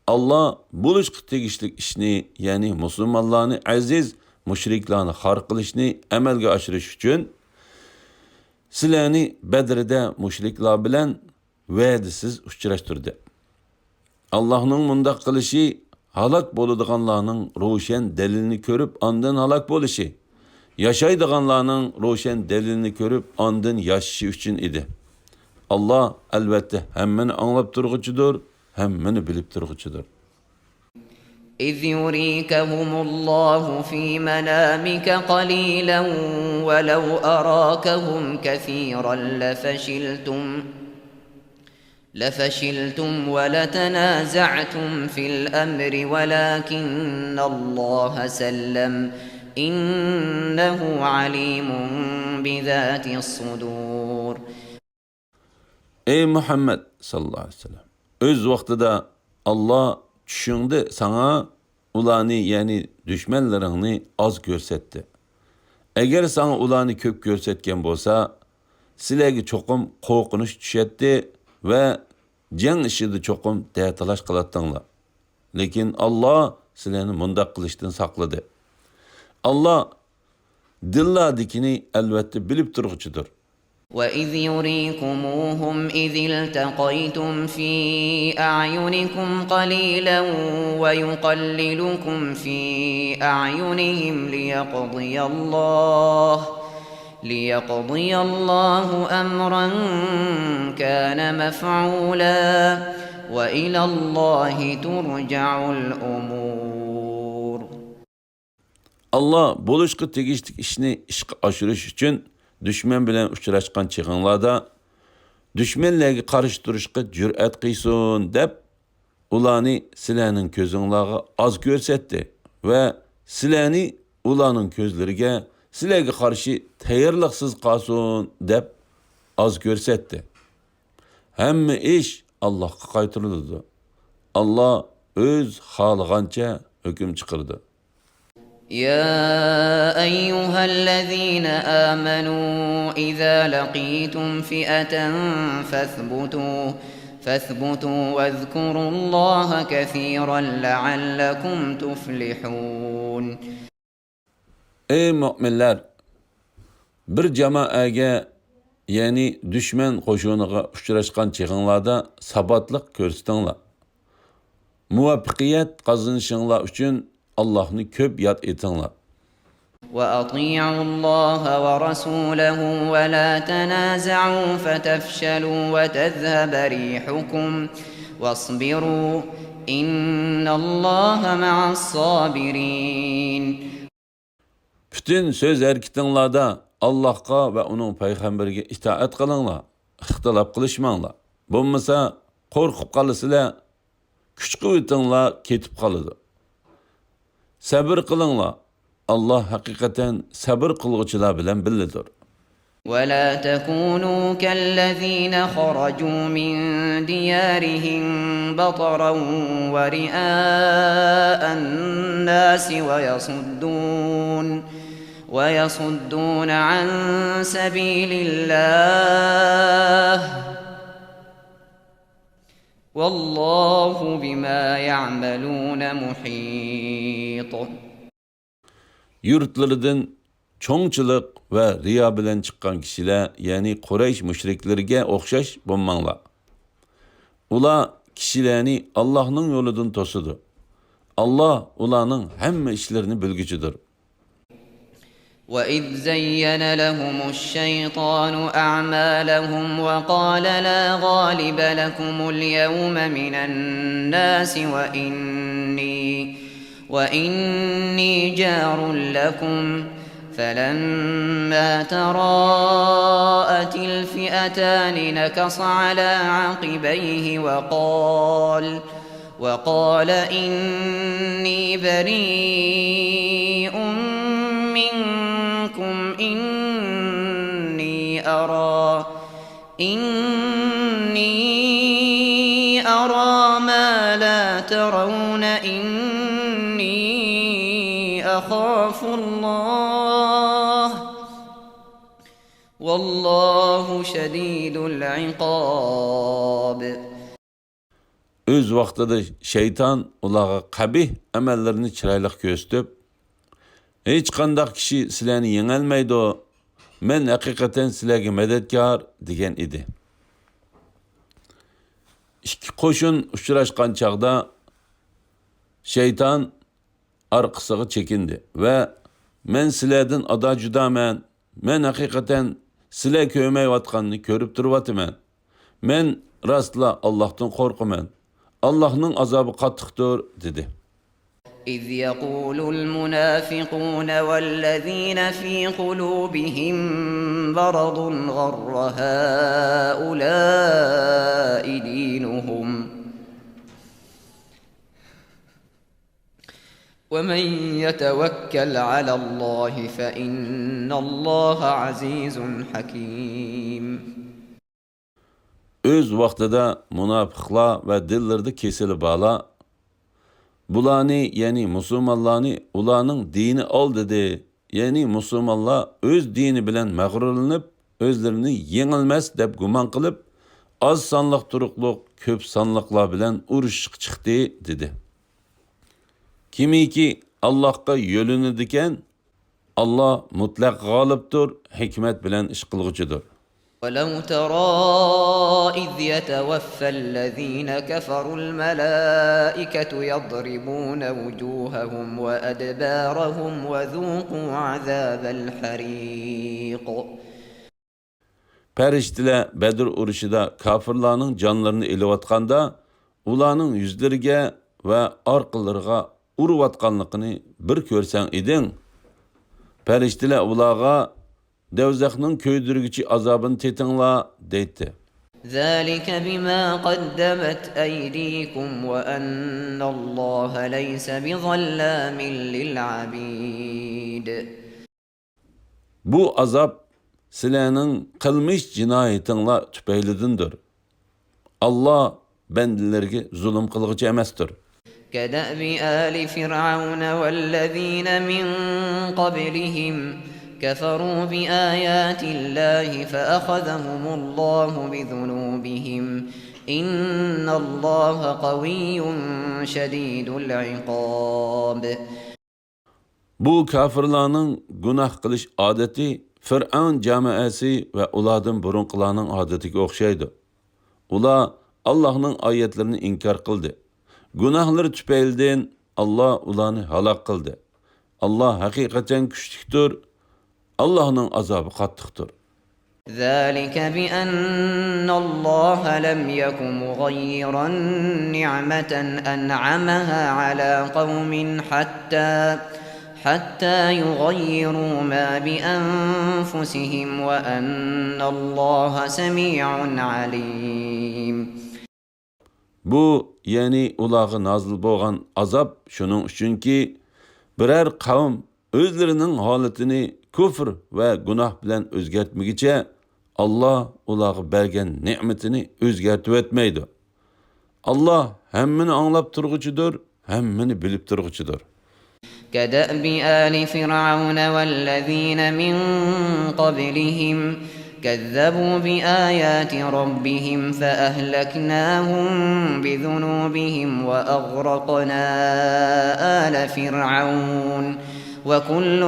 ئاللا بولۇشقا تېگىشلىك ئىشنى، يەنى مۇسۇلمانلارنى ئەزىز، مۇشرىكلارنى خار قىلىشنى ئەمەلگە ئاشۇرۇش ئۈچۈن، سىلەرنى بەدرىدە مۇشرىكلار بىلەن ۋەدىسىز ئۇچراشتۇردى. ئاللاھنىڭ مۇنداق قىلىشى ھالاك بولىدىغانلارنىڭ روشەن دەلىلىنى كۆرۈپ، ئاندىن ھالاك بولۇشى، ياشايدىغانلارنىڭ روشەن دەلىلىنى كۆرۈپ، ئاندىن ياشىشى ئۈچۈن ئىدى. ئاللا، ئەلۋەتتە، ھەممىنى ئاڭلاپ تۇرغۇچىدۇر، ھەممىنى بىلىپ تۇرغۇچىدۇر. إِذْ يُرِيكَهُمُ اللَّهُ فِي مَنَامِكَ قَلِيلًا وَلَوْ أَرَاكَهُمْ كَثِيرًا لَفَشِلْتُمْ، لَفَشِلْتُمْ وَلَتَنَازَعْتُمْ فِي الْأَمْرِ وَلَٰكِنَّ اللَّهَ سَلَّمَ، إِنَّهُ عَلِيمٌ بِذَاتِ الصُّدُورِ. ئەي مۇھەممەد ساللاللاھۇ ئەلەيھى ۋەسەللەم، ئۆز ۋاقتىدا ئاللا چۈشۈڭدە ساڭا ئۇلارنى، يەنى دۈشمەنلىرىڭنى ئاز كۆرسەتتى. ئەگەر ساڭا ئۇلارنى كۆپ كۆرسەتكەن بولسا، سىلەرگە چوقۇم قورقۇنچ چۈشەتتى ۋە جەڭ ئىچىدە چوقۇم دەتالاش قىلاتتىڭلار. لېكىن ئاللا سىلەرنى مۇنداق قىلىشتىن ساقلىدى. ئاللا دىللاردىكىنى ئەلۋەتتە بىلىپ تۇرغۇچىدۇر. وإذ يريكموهم إذ التقيتم في أعينكم قليلا ويقللكم في أعينهم ليقضي الله ليقضي الله أمرا كان مفعولا وإلى الله ترجع الأمور. ئاللا بولۇشقا تېگىشلىك ئىشنى ئىشقا ئاشۇرۇش ئۈچۈن دۈشمەن بىلەن ئۇچراشقان چېغىڭلاردا، دۈشمەنلەرگە قارشى تۇرۇشقا جۈرئەت قىلسۇن دەپ، ئۇلارنى سىلەرنىڭ كۆزۈڭلارغا ئاز كۆرسەتتى ۋە سىلەرنى ئۇلارنىڭ كۆزلىرىگە سىلەرگە قارشى تەييارلىقسىز قالسۇن دەپ ئاز كۆرسەتتى. ھەممە ئىش ئاللاھقا قايتۇرۇلىدۇ. ئاللا ئۆز خالىغانچە ھۆكۈم چىقىرىدۇ. يا أيها الذين آمنوا إذا لقيتم فئة فاثبتوا فاثبتوا واذكروا الله كثيرا لعلكم تفلحون. ئەي مۆمىنلەر! بىر جامائەگە، يەنى دۈشمەن قوشۇنىغا ئۇچراشقان چېغىڭلاردا ساباتلىق كۆرسىتىڭلار. مۇۋەپپەقىيەت قازىنىشىڭلار ئۈچۈن ئاللاھنى كۆپ ياد ئېتىڭلار. وأطيعوا الله ورسوله ولا تنازعوا فتفشلوا وتذهب ريحكم واصبروا إن الله مع الصابرين. پۈتۈن سۆز ھەرىكىتىڭلاردا ئاللاھقا ۋە ئۇنىڭ پەيغەمبىرىگە ئىتائەت قىلىڭلار، ئىختىلاپ قىلىشماڭلار. بولمىسا، قورقۇپ قالىسىلەر، كۈچ-قۇۋۋىتىڭلار كېتىپ قالىدۇ. سەبىر قىلىڭلار، ئاللا ھەقىقەتەن سەبىر قىلغۇچىلار بىلەن بىللىدۇر. ولا تكونوا كالذين خرجوا من ديارهم بطرا ورئاء الناس ويصدون ويصدون عن سبيل الله والله بما يعملون محيط. يۇرتلىرىدىن چوڭچىلىق ۋە رىيا بىلەن چىققان كىشىلەر، يەنى قۇرەيش مۇشرىكلىرىگە ئوخشاش بولماڭلار. ئۇلار كىشىلەرنى ئاللاھنىڭ يولىدىن توسىدۇ. ئاللا ئۇلارنىڭ ھەممە ئىشلىرىنى بىلگۈچىدۇر. وإذ زين لهم الشيطان أعمالهم وقال لا غالب لكم اليوم من الناس وإني وإني جار لكم فلما تراءت الفئتان نكص على عقبيه وقال وقال إني بريء منكم إني أرى إني أرى ما لا ترون إني أخاف الله والله شديد العقاب. ئۆز ۋاقتىدا شەيتان ئۇلارغا قەبىھ ئەمەللىرىنى چىرايلىق كۆرسىتىپ، ھېچقانداق كىشى سىلەرنى يېڭەلمەيدۇ، مەن ھەقىقەتەن سىلەرگە مەدەتكار، دېگەن ئىدى. ئىككى قوشۇن ئۇچراشقان چاغدا شەيتان ئارقىسىغا چېكىندى ۋە مەن سىلەردىن ئادا جۇدامەن، مەن ھەقىقەتەن سىلەر كۆرمەيۋاتقاننى كۆرۈپ تۇرۇۋاتىمەن. مەن راستلا ئاللاھتىن قورقىمەن. ئاللاھنىڭ ئازابى قاتتىقتۇر، دېدى. إذ يقول المنافقون والذين في قلوبهم مرض غر هؤلاء دينهم ومن يتوكل على الله فإن الله عزيز حكيم. ئۆز ۋاقتىدا مۇناپىقلار ۋە دىللىرىدا كېسىلى بارلار بۇلارنى، يەنى مۇسۇلمانلارنى ئۇلارنىڭ دىنى ئالدىدى، يەنى مۇسۇلمانلار ئۆز دىنى بىلەن مەغرۇرلىنىپ، ئۆزلىرىنى يېڭىلمەس دەپ گۇمان قىلىپ، ئاز سانلىق تۇرۇقلۇق كۆپ سانلىقلار بىلەن ئۇرۇشۇشقا چىقتى، دېدى. كىمكى ئاللاھقا يۆلىنىدىكەن، ئاللا مۇتلەق غالىبتۇر، ھېكمەت بىلەن ئىش قىلغۇچىدۇر. ولو ترى إذ يتوفى الذين كفروا الملائكة يضربون وجوههم وأدبارهم وذوقوا عذاب الحريق. پەرىشتىلەر بەدر ئۇرۇشىدا كاپىرلارنىڭ جانلىرىنى ئېلىۋاتقاندا، ئۇلارنىڭ يۈزلىرىگە ۋە ئارقىلىرىغا ئۇرۇۋاتقانلىقىنى بىر كۆرسەڭ ئىدىڭ. پەرىشتىلەر ئۇلارغا، دوزاخنىڭ كۆيدۈرگۈچى ئازابىنى تېتىڭلار، دەيتتى. ذلك بما قدمت أيديكم وأن الله ليس بظلام للعبيد. بۇ ئازاب سىلەرنىڭ قىلمىش جىنايىتىڭلار تۈپەيلىدىندۇر. ئاللا بەندىلەرگە زۇلۇم قىلغۇچى ئەمەستۇر. كدأب آل فرعون والذين من قبلهم كفروا بآيات الله فأخذهم الله بذنوبهم إن الله قوي شديد العقاب. بۇ كاپىرلارنىڭ گۇناھ قىلىش ئادىتى فىرئەۋن جامائەسى ۋە ئۇلاردىن بۇرۇنقىلارنىڭ ئادىتىگە ئوخشايدۇ. ئۇلار ئاللاھنىڭ ئايەتلىرىنى ئىنكار قىلدى. گۇناھلىرى تۈپەيلىدىن ئاللا ئۇلارنى ھالاك قىلدى. ئاللا ھەقىقەتەن كۈچلۈكتۇر، ئاللاھنىڭ ئازابى قاتتىقتۇر. ذلك بأن الله لم يك مغيرا نعمة أنعمها على قوم حتى حتى يغيروا ما بأنفسهم وأن الله سميع عليم. بۇ، يەنى ئۇلارغا نازىل بولغان ئازاب شۇنىڭ ئۈچۈنكى، بىرەر قەۋم ئۆزلىرىنىڭ ھالىتىنى كۇفر ۋە گۇناھ بىلەن ئۆزگەرتمىگۈچە، ئاللا ئۇلارغا بەرگەن نېمىتىنى ئۆزگەرتىۋەتمەيدۇ. ئاللا ھەممىنى ئاڭلاپ تۇرغۇچىدۇر، ھەممىنى بىلىپ تۇرغۇچىدۇر. كدأب آل فرعون والذين من قبلهم كذبوا بآيات ربهم فأهلكناهم بذنوبهم وأغرقنا آل فرعون وكل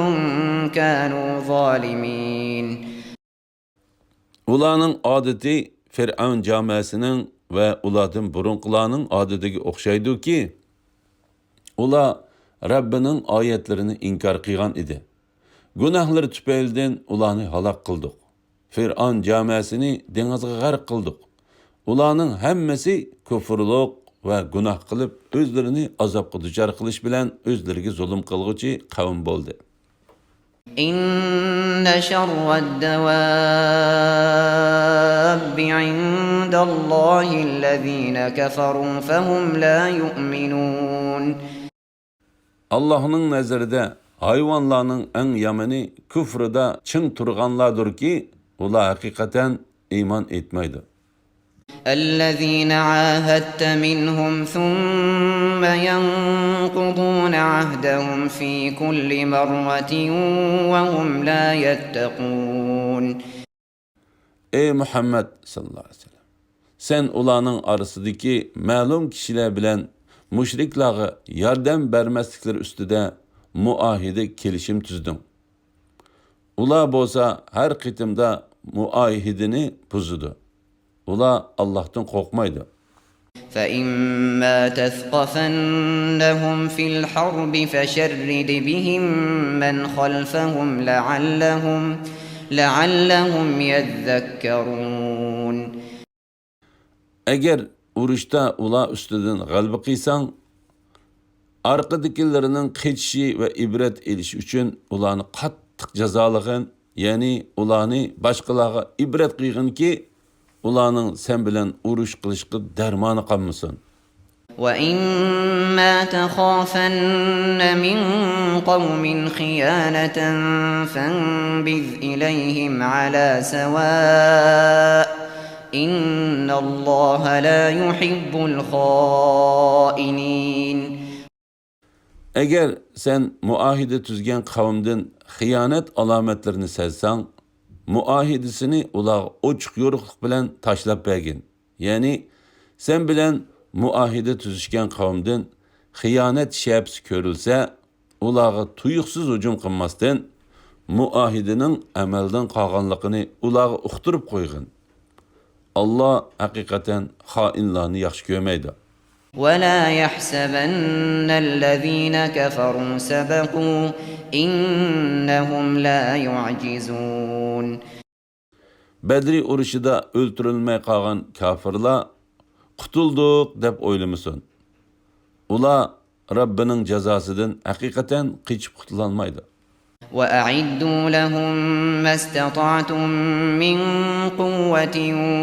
كانوا ظالمين. ئۇلارنىڭ ئادىتى فىرئەۋن جامائەسىنىڭ ۋە ئۇلاردىن بۇرۇنقىلارنىڭ ئادىتىگە ئوخشايدۇكى، ئۇلار رەببىنىڭ ئايەتلىرىنى ئىنكار قىلغان ئىدى. گۇناھلىرى تۈپەيلىدىن ئۇلارنى ھالاك قىلدۇق. فىرئەۋن جامائەسىنى دېڭىزغا غەرق قىلدۇق. ئۇلارنىڭ ھەممىسى كۇفرلۇق ۋە گۇناھ قىلىپ، ئۆزلىرىنى ئازابقا دۇچار قىلىش بىلەن ئۆزلىرىگە زۇلۇم قىلغۇچى قەۋم بولدى. إن شر الدواب عند الله الذين كفروا فهم لا يؤمنون. ئاللاھنىڭ نەزىرىدە ھايۋانلارنىڭ ئەڭ يامىنى كۇفرىدا چىڭ تۇرغانلاردۇركى، ئۇلار ھەقىقەتەن ئىمان ئېيتمايدۇ. الذين عاهدت منهم ثم ينقضون عهدهم في كل مرة وهم لا يتقون. ئەي مۇھەممەد ساللاللاھۇ ئەلەيھى ۋەسەللەم، سەن ئۇلارنىڭ ئارىسىدىكى مەلۇم كىشىلەر بىلەن مۇشرىكلارغا ياردەم بەرمەسلىكلىرى ئۈستىدە مۇئاھىدە كېلىشىم تۈزدۈڭ. ئۇلار بولسا ھەر قېتىمدا مۇئاھىدىنى بۇزىدۇ. ئۇلار ئاللاھتىن قورقمايدۇ. فإما تثقفنهم في الحرب فشرد بهم من خلفهم لعلهم لعلهم يذكرون. ئەگەر ئۇرۇشتا ئۇلار ئۈستىدىن غەلىبە قىلساڭ، ئارقىدىكىلىرىنىڭ قېچىشى ۋە ئىبرەت ئېلىشى ئۈچۈن ئۇلارنى قاتتىق جازالىغىن، يەنى ئۇلارنى باشقىلارغا ئىبرەت قىلغىنكى، ئۇلارنىڭ سەن بىلەن ئۇرۇش قىلىشقا دەرمانى قالمىسۇن. وإما تخافن من قوم خيانة فانبذ إليهم على سواء إن الله لا يحب الخائنين. ئەگەر سەن مۇئاھىدە تۈزگەن قەۋمدىن خىيانەت ئالامەتلىرىنى سەزسەڭ، مۇئاھىدىسىنى ئۇلارغا ئوچۇق يورۇقلۇق بىلەن تاشلاپ بەرگىن. يەنى، سەن بىلەن مۇئاھىدە تۈزۈشكەن قەۋمدىن خىيانەت شەپىسى كۆرۈلسە، ئۇلارغا تۇيۇقسىز ھۇجۇم قىلماستىن، مۇئاھىدىنىڭ ئەمەلدىن قالغانلىقىنى ئۇلارغا ئۇقتۇرۇپ قويغىن. ئاللا ھەقىقەتەن خائىنلارنى ياخشى كۆرمەيدۇ. ولا يحسبن الذين كفروا سبقوا إنهم لا يعجزون. بەدرى ئۇرۇشىدا ئۆلتۈرۈلمەي قالغان كاپىرلار قۇتۇلدۇق دەپ ئويلىمىسۇن. ئۇلار رەببىنىڭ جازاسىدىن ھەقىقەتەن قېچىپ قۇتۇلالمايدۇ. وأعدوا لهم ما استطعتم من قوة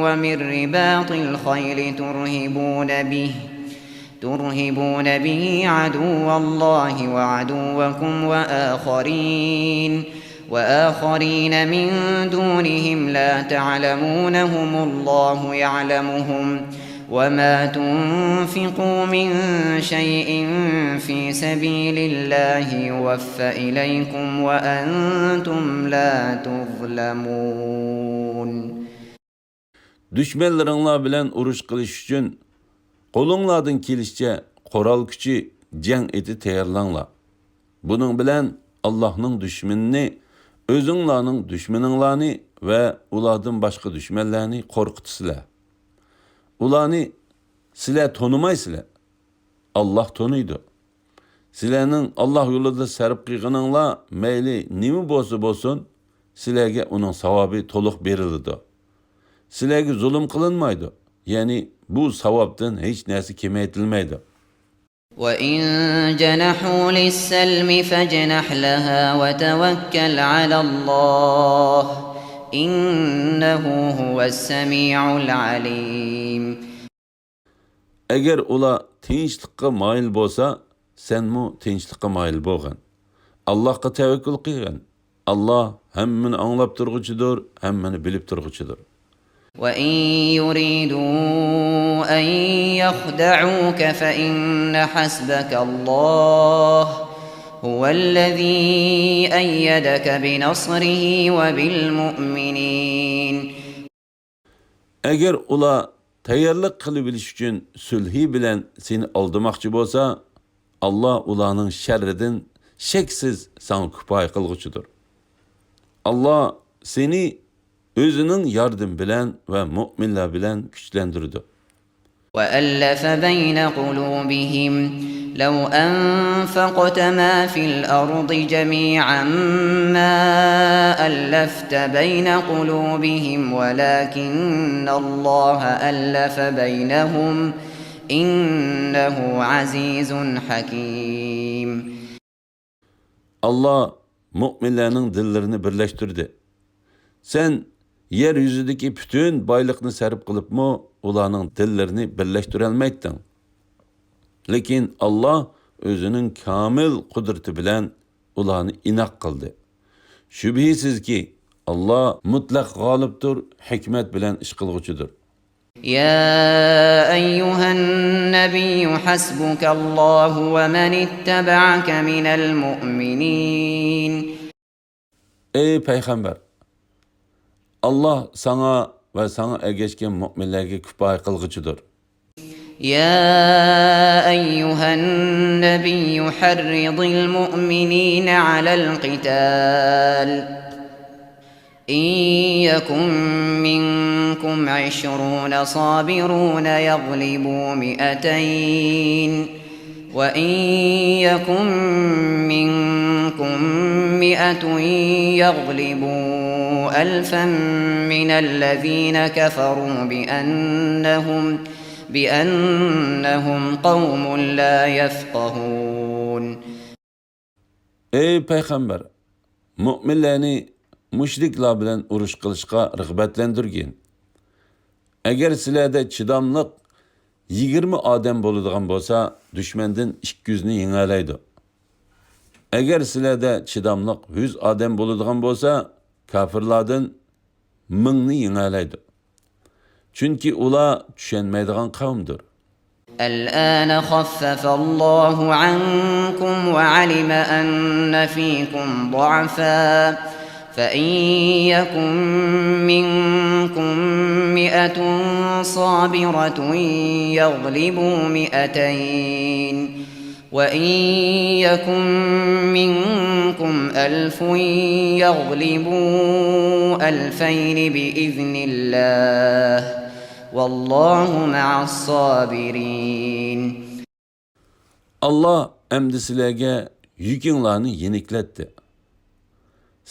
ومن رباط الخيل ترهبون به ترهبون به عدو الله وعدوكم وآخرين وآخرين من دونهم لا تعلمونهم الله يعلمهم وما تنفقوا من شيء في سبيل الله يوف إليكم وأنتم لا تظلمون. دۈشمەنلىرىڭلار بىلەن ئۇرۇش قىلىش ئۈچۈن قولۇڭلاردىن كېلىشىچە قورال كۈچى، جەڭ ئېتى تەييارلاڭلار. بۇنىڭ بىلەن ئاللاھنىڭ دۈشمىنىنى، ئۆزۈڭلارنىڭ دۈشمىنىڭلارنى ۋە ئۇلاردىن باشقا دۈشمەنلەرنى قورقۇتىسىلەر. ئۇلارنى سىلەر تونۇمايسىلەر. ئاللاھ تونۇيدۇ. سىلەرنىڭ ئاللاھ يولىدا سەرپ قىلغىنىڭلار مەيلى نېمە بولسا بولسۇن، سىلەرگە ئۇنىڭ ساۋابى تولۇق بېرىلىدۇ. سىلەرگە زۇلۇم قىلىنمايدۇ. يەنى بۇ ساۋابتىن ھېچ نەرسە كېمەيتىلمەيدۇ. وإن جنحوا للسلم فاجنح لها وتوكل على الله إنه هو السميع العليم. ئەگەر ئۇلار تىنچلىققا مايىل بولسا، سەنمۇ تىنچلىققا مايىل بولغىن. ئاللاھقا تەۋەككۈل قىلغىن. ئاللاھ ھەممىنى ئاڭلاپ تۇرغۇچىدۇر، ھەممىنى بىلىپ تۇرغۇچىدۇر. وإن يريدوا أن يخدعوك فإن حسبك الله هو الذي أيدك بنصره وبالمؤمنين. ئەگەر ئۇلار تەييارلىق قىلىۋېلىش ئۈچۈن سۈلھى بىلەن سېنى ئالدىماقچى بولسا، ئاللاھ ئۇلارنىڭ شەررىدىن شەكسىز ساڭا كۇپايە قىلغۇچىدۇر. ئاللاھ سېنى ئۆزىنىڭ ياردىمى بىلەن ۋە مۆمىنلەر بىلەن كۈچلەندۈرىدۇ. وألف بين قلوبهم لو أنفقت ما في الأرض جميعا ما ألفت بين قلوبهم ولكن الله ألف بينهم إنه عزيز حكيم. ئاللاھ مۆمىنلەرنىڭ دىللىرىنى بىرلەشتۈردى. سەن يەر يۈزىدىكى پۈتۈن بايلىقنى سەرپ قىلىپمۇ ئۇلارنىڭ دىللىرىنى بىرلەشتۈرەلمەيتتىڭ. لېكىن ئاللاھ ئۆزىنىڭ كامىل قۇدرىتى بىلەن ئۇلارنى ئىناق قىلدى. شۈبھىسىزكى، ئاللاھ مۇتلەق غالىبتۇر، ھېكمەت بىلەن ئىش قىلغۇچىدۇر. يا أيها النبي حسبك الله ومن اتبعك من المؤمنين. ئەي پەيغەمبەر! ئاللاھ ساڭا ۋە ساڭا ئەگەشكەن مۆمىنلەرگە كۇپايە قىلغۇچىدۇر. يا أيها النبي حرض المؤمنين على القتال إن يكن منكم عشرون صابرون يغلبوا مائتين وإن يكن منكم مائة يغلبوا ألفا من الذين كفروا بأنهم بأنهم قوم لا يفقهون. ئەي پەيغەمبەر! مۆمىنلەرنى مۇشرىكلار بىلەن ئۇرۇش قىلىشقا رىغبەتلەندۈرگىن. ئەگەر سىلەردە چىداملىق يىگىرمە ئادەم بولىدىغان بولسا، دۈشمەندىن ئىككى يۈزنى يېڭەلەيدۇ. ئەگەر سىلەردە چىداملىق يۈز ئادەم بولىدىغان بولسا، كاپىرلاردىن مىڭنى يېڭەلەيدۇ. چۈنكى ئۇلار چۈشەنمەيدىغان قەۋمدۇر. الآن خفف الله عنكم وعلم أن فيكم ضعفا فإن يكن منكم مائة صابرة يغلبوا مائتين وإن يكن منكم ألف يغلبوا ألفين بإذن الله والله مع الصابرين. ئاللا ئەمدى سىلەرگە يۈكۈڭلارنى يېنىكلەتتى.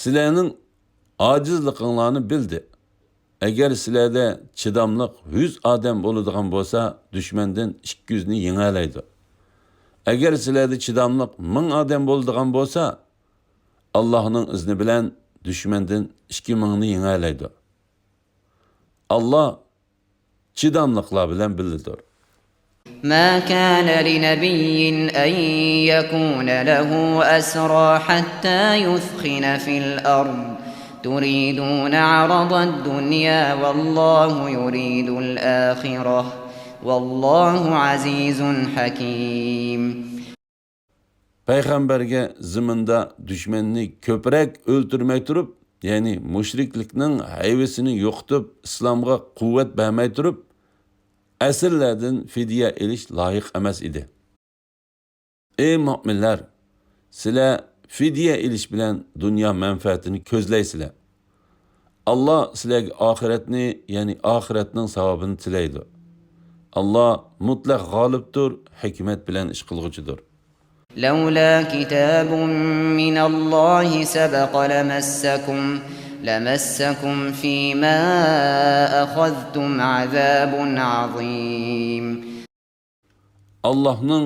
سىلەرنىڭ ئاجىزلىقىڭلارنى بىلدى. ئەگەر سىلەردە چىداملىق يۈز ئادەم بولىدىغان بولسا، دۈشمەندىن ئىككى يۈزنى يېڭەلەيدۇ. ئەگەر سىلەردە چىداملىق مىڭ ئادەم بولىدىغان بولسا، ئاللاھنىڭ ئىزنى بىلەن دۈشمەندىن ئىككى مىڭنى يېڭەلەيدۇ. ئاللا چىداملىقلار بىلەن بىللىدۇر. ما كان لنبي أن يكون له أسرى حتى يثخن في الأرض تريدون عرض الدنيا والله يريد الآخرة والله عزيز حكيم. پەيغەمبەرگە زېمىندا دۈشمەننى كۆپرەك ئۆلتۈرمەي تۇرۇپ، يەنى مۇشرىكلىكنىڭ ھەيۋىسىنى يوقىتىپ، ئىسلامغا قۇۋۋەت بەرمەي تۇرۇپ، ئەسىرلەردىن فىدىيە ئېلىش لايىق ئەمەس ئىدى. ئەي مۆمىنلەر، سىلەر فىدىيە ئېلىش بىلەن دۇنيا مەنپەئەتىنى كۆزلەيسىلەر. ئاللا سىلەرگە ئاخىرەتنى، يەنى ئاخىرەتنىڭ ساۋابىنى تىلەيدۇ. ئاللا مۇتلەق غالىبتۇر، ھېكمەت بىلەن ئىش قىلغۇچىدۇر. لولا كتاب من الله سبق لمسكم لمسكم فيما أخذتم عذاب عظيم. ئاللاھنىڭ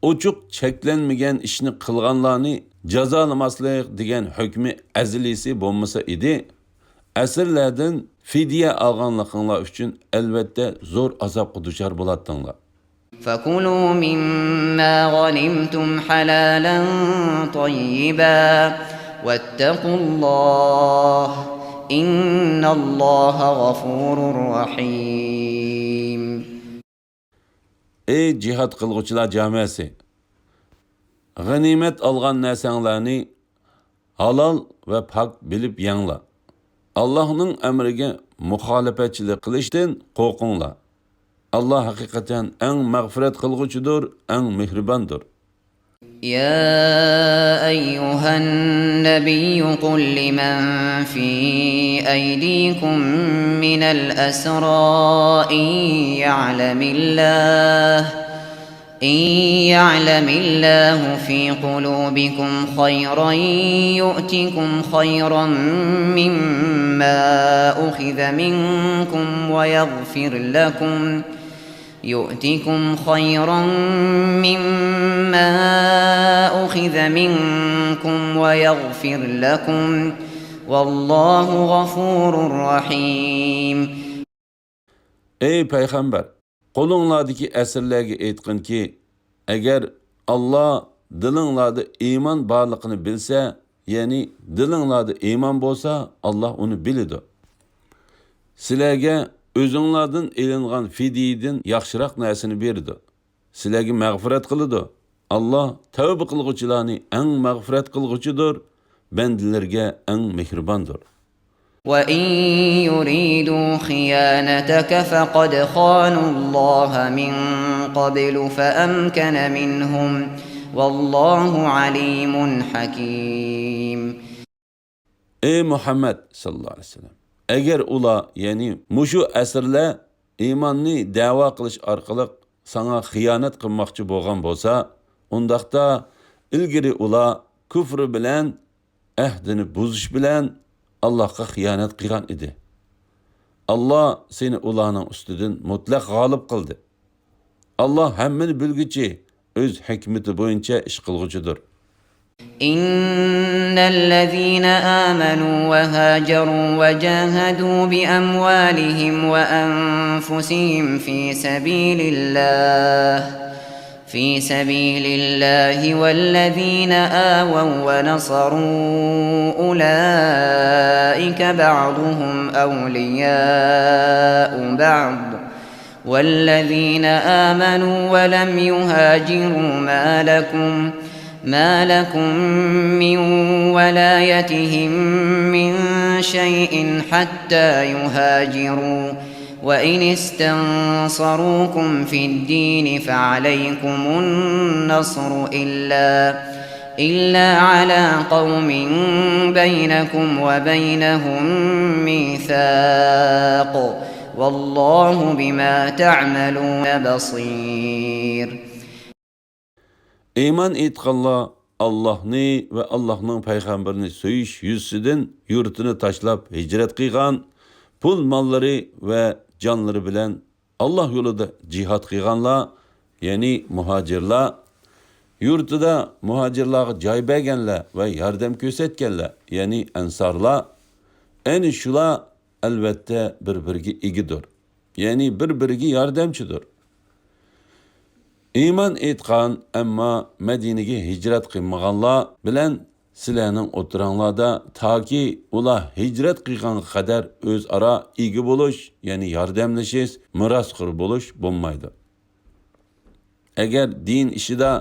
ئوچۇق چەكلەنمىگەن ئىشنى قىلغانلارنى جازالىماسلىق دېگەن ھۆكمى ئەزەلىيسى بولمىسا ئىدى، ئەسىرلەردىن فىدىيە ئالغانلىقىڭلار ئۈچۈن ئەلۋەتتە زور ئازابقا دۇچار بولاتتىڭلار. فكلوا مما غنمتم حلالا طيبا واتقوا الله إن الله غفور رحيم. ئەي جىھاد قىلغۇچىلار جامەسى! غەنىيمەت ئالغان نەرسەڭلارنى ھالال ۋە پاك بىلىپ يەڭلار. ئاللاھنىڭ ئەمرىگە مۇخالىپەتچىلىك قىلىشتىن قورقۇڭلار. ئاللا ھەقىقەتەن ئەڭ مەغپىرەت قىلغۇچىدۇر، ئەڭ مېھرىباندۇر. يا أيها النبي قل لمن في أيديكم من الأسرى إن يعلم الله إن يعلم الله في قلوبكم خيرا يؤتكم خيرا مما أخذ منكم ويغفر لكم يؤتكم خيرا مما أخذ منكم ويغفر لكم والله غفور رحيم. ئەي پەيغەمبەر! قولۇڭلاردىكى ئەسىرلەرگە ئېيتقىنكى، ئەگەر ئاللا دىلىڭلاردا ئىمان بارلىقىنى بىلسە، يەنى دىلىڭلاردا ئىمان بولسا، ئاللا ئۇنى بىلىدۇ. سىلەرگە ئۆزۈڭلاردىن ئېلىنغان فىدىيىدىن ياخشىراق نەرسىنى بېرىدۇ. سىلەرگە مەغپىرەت قىلىدۇ. ئاللا تەۋبە قىلغۇچىلارنى ئەڭ مەغپىرەت قىلغۇچىدۇر، بەندىلىرىگە ئەڭ مېھرىباندۇر. وإن يريدوا خيانتك فقد خانوا الله من قبل فأمكن منهم والله عليم حكيم. ئەي مۇھەممەد ساللاللاھۇ ئەلەيھى ۋەسەللەم! ئەگەر ئۇلار، يەنى مۇشۇ ئەسىرلەر ئىماننى دەۋا قىلىش ئارقىلىق ساڭا خىيانەت قىلماقچى بولغان بولسا، ئۇنداقتا ئىلگىرى ئۇلار كۇفرى بىلەن، ئەھدىنى بۇزۇش بىلەن ئاللاھقا خىيانەت قىلغان ئىدى. ئاللا سېنى ئۇلارنىڭ ئۈستىدىن مۇتلەق غالىب قىلدى. ئاللا ھەممىنى بىلگۈچى، ئۆز ھېكمىتى بويىچە ئىش قىلغۇچىدۇر. إن الذين آمنوا وهاجروا وجاهدوا بأموالهم وأنفسهم في سبيل الله في سبيل الله والذين آووا ونصروا أولئك بعضهم أولياء بعض والذين آمنوا ولم يهاجروا ما لكم ما لكم من ولايتهم من شيء حتى يهاجروا وإن استنصروكم في الدين فعليكم النصر إلا إلا على قوم بينكم وبينهم ميثاق والله بما تعملون بصير. ئىمان ئېيتقانلار ئاللاھنى ۋە ئاللاھنىڭ پەيغەمبىرىنى سۆيۈش يۈزىسىدىن يۇرتىنى تاشلاپ ھىجرەت قىلغان، پۇل ماللىرى ۋە جانلىرى بىلەن ئاللاھ يولىدا جىھاد قىلغانلار، يەنى مۇھاجىرلار، يۇرتىدا مۇھاجىرلارغا جاي بەرگەنلەر ۋە ياردەم كۆرسەتكەنلەر، يەنى ئەنسارلار، ئەنە شۇلار ئەلۋەتتە بىر-بىرىگە ئىگىدۇر، يەنى بىر-بىرىگە ياردەمچىدۇر. ئىمان ئېيتقان، ئەمما مەدىنىگە ھىجرەت قىلمىغانلار بىلەن سىلەرنىڭ ئوتتۇراڭلاردا تاكى ئۇلار ھىجرەت قىلغانغا قەدەر ئۆزئارا ئىگە بولۇش، يەنى ياردەملىشىش، مىراسخور بولۇش بولمايدۇ. ئەگەر دىن ئىشىدا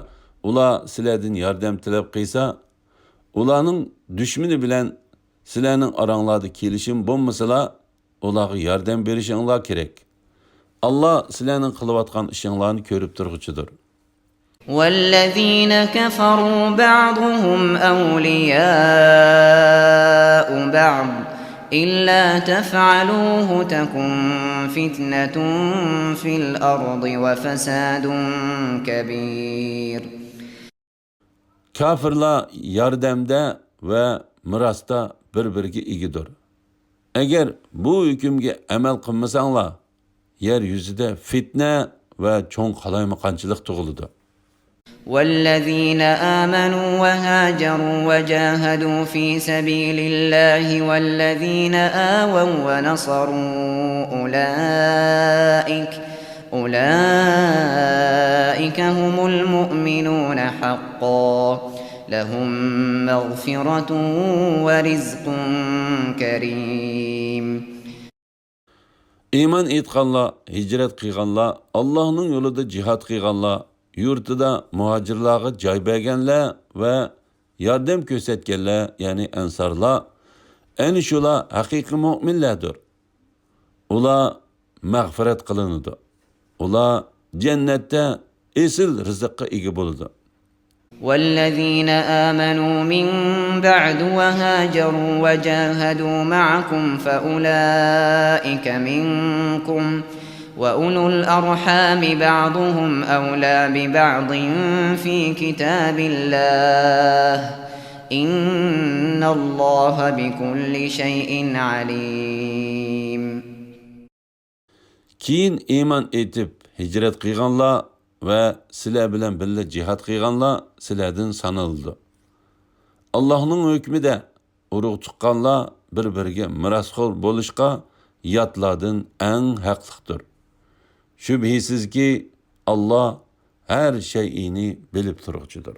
ئۇلار سىلەردىن ياردەم تەلەپ قىلسا، ئۇلارنىڭ دۈشمىنى بىلەن سىلەرنىڭ ئاراڭلاردا كېلىشىم بولمىسىلا، ئۇلارغا ياردەم بېرىشىڭلار كېرەك. ئاللاھ سىلەرنىڭ قىلىۋاتقان ئىشىڭلارنى كۆرۈپ تۇرغۇچىدۇر. والذين كفروا بعضهم أولياء بعض إلا تفعلوه تكن فتنة في الأرض وفساد كبير. كاپىرلار ياردەمدە ۋە مىراستا بىر-بىرىگە ئىگىدۇر. ئەگەر بۇ ھۆكۈمگە ئەمەل قىلمىساڭلار، يەر يۈزىدە فىتنە ۋە چوڭ قالايمىقانچىلىق تۇغۇلىدۇ. والذين آمنوا وهاجروا وجاهدوا في سبيل الله والذين آووا ونصروا أولئك أولئك هم المؤمنون حقا لهم مغفرة ورزق كريم. ئىمان ئېيتقانلار، ھىجرەت قىلغانلار، ئاللاھنىڭ يولىدا جىھاد قىلغانلار، يۇرتىدا مۇھاجىرلارغا جاي بەرگەنلەر ۋە ياردەم كۆرسەتكەنلەر، يەنى ئەنسارلار، ئەنە شۇلار ھەقىقىي مۆمىنلەردۇر. ئۇلار مەغپىرەت قىلىنىدۇ. ئۇلار جەننەتتە ئېسىل رىزىققا ئىگە بولىدۇ. والذين آمنوا من بعد وهاجروا وجاهدوا معكم فأولئك منكم وأولو الأرحام بعضهم أولى ببعض في كتاب الله إن الله بكل شيء عليم. كېيىن ئىمان ئېيتىپ ھىجرەت قىلغانلار ۋە سىلەر بىلەن بىللە جىھاد قىلغانلار سىلەردىن سانىلىدۇ. ئاللاھنىڭ ھۆكمىدە ئۇرۇق تۇغقانلار بىر-بىرىگە مىراسخور بولۇشقا ياتلاردىن ئەڭ ھەقلىقتۇر. شۈبھىسىزكى، ئاللاھ ھەر شەيئىنى بىلىپ تۇرغۇچىدۇر.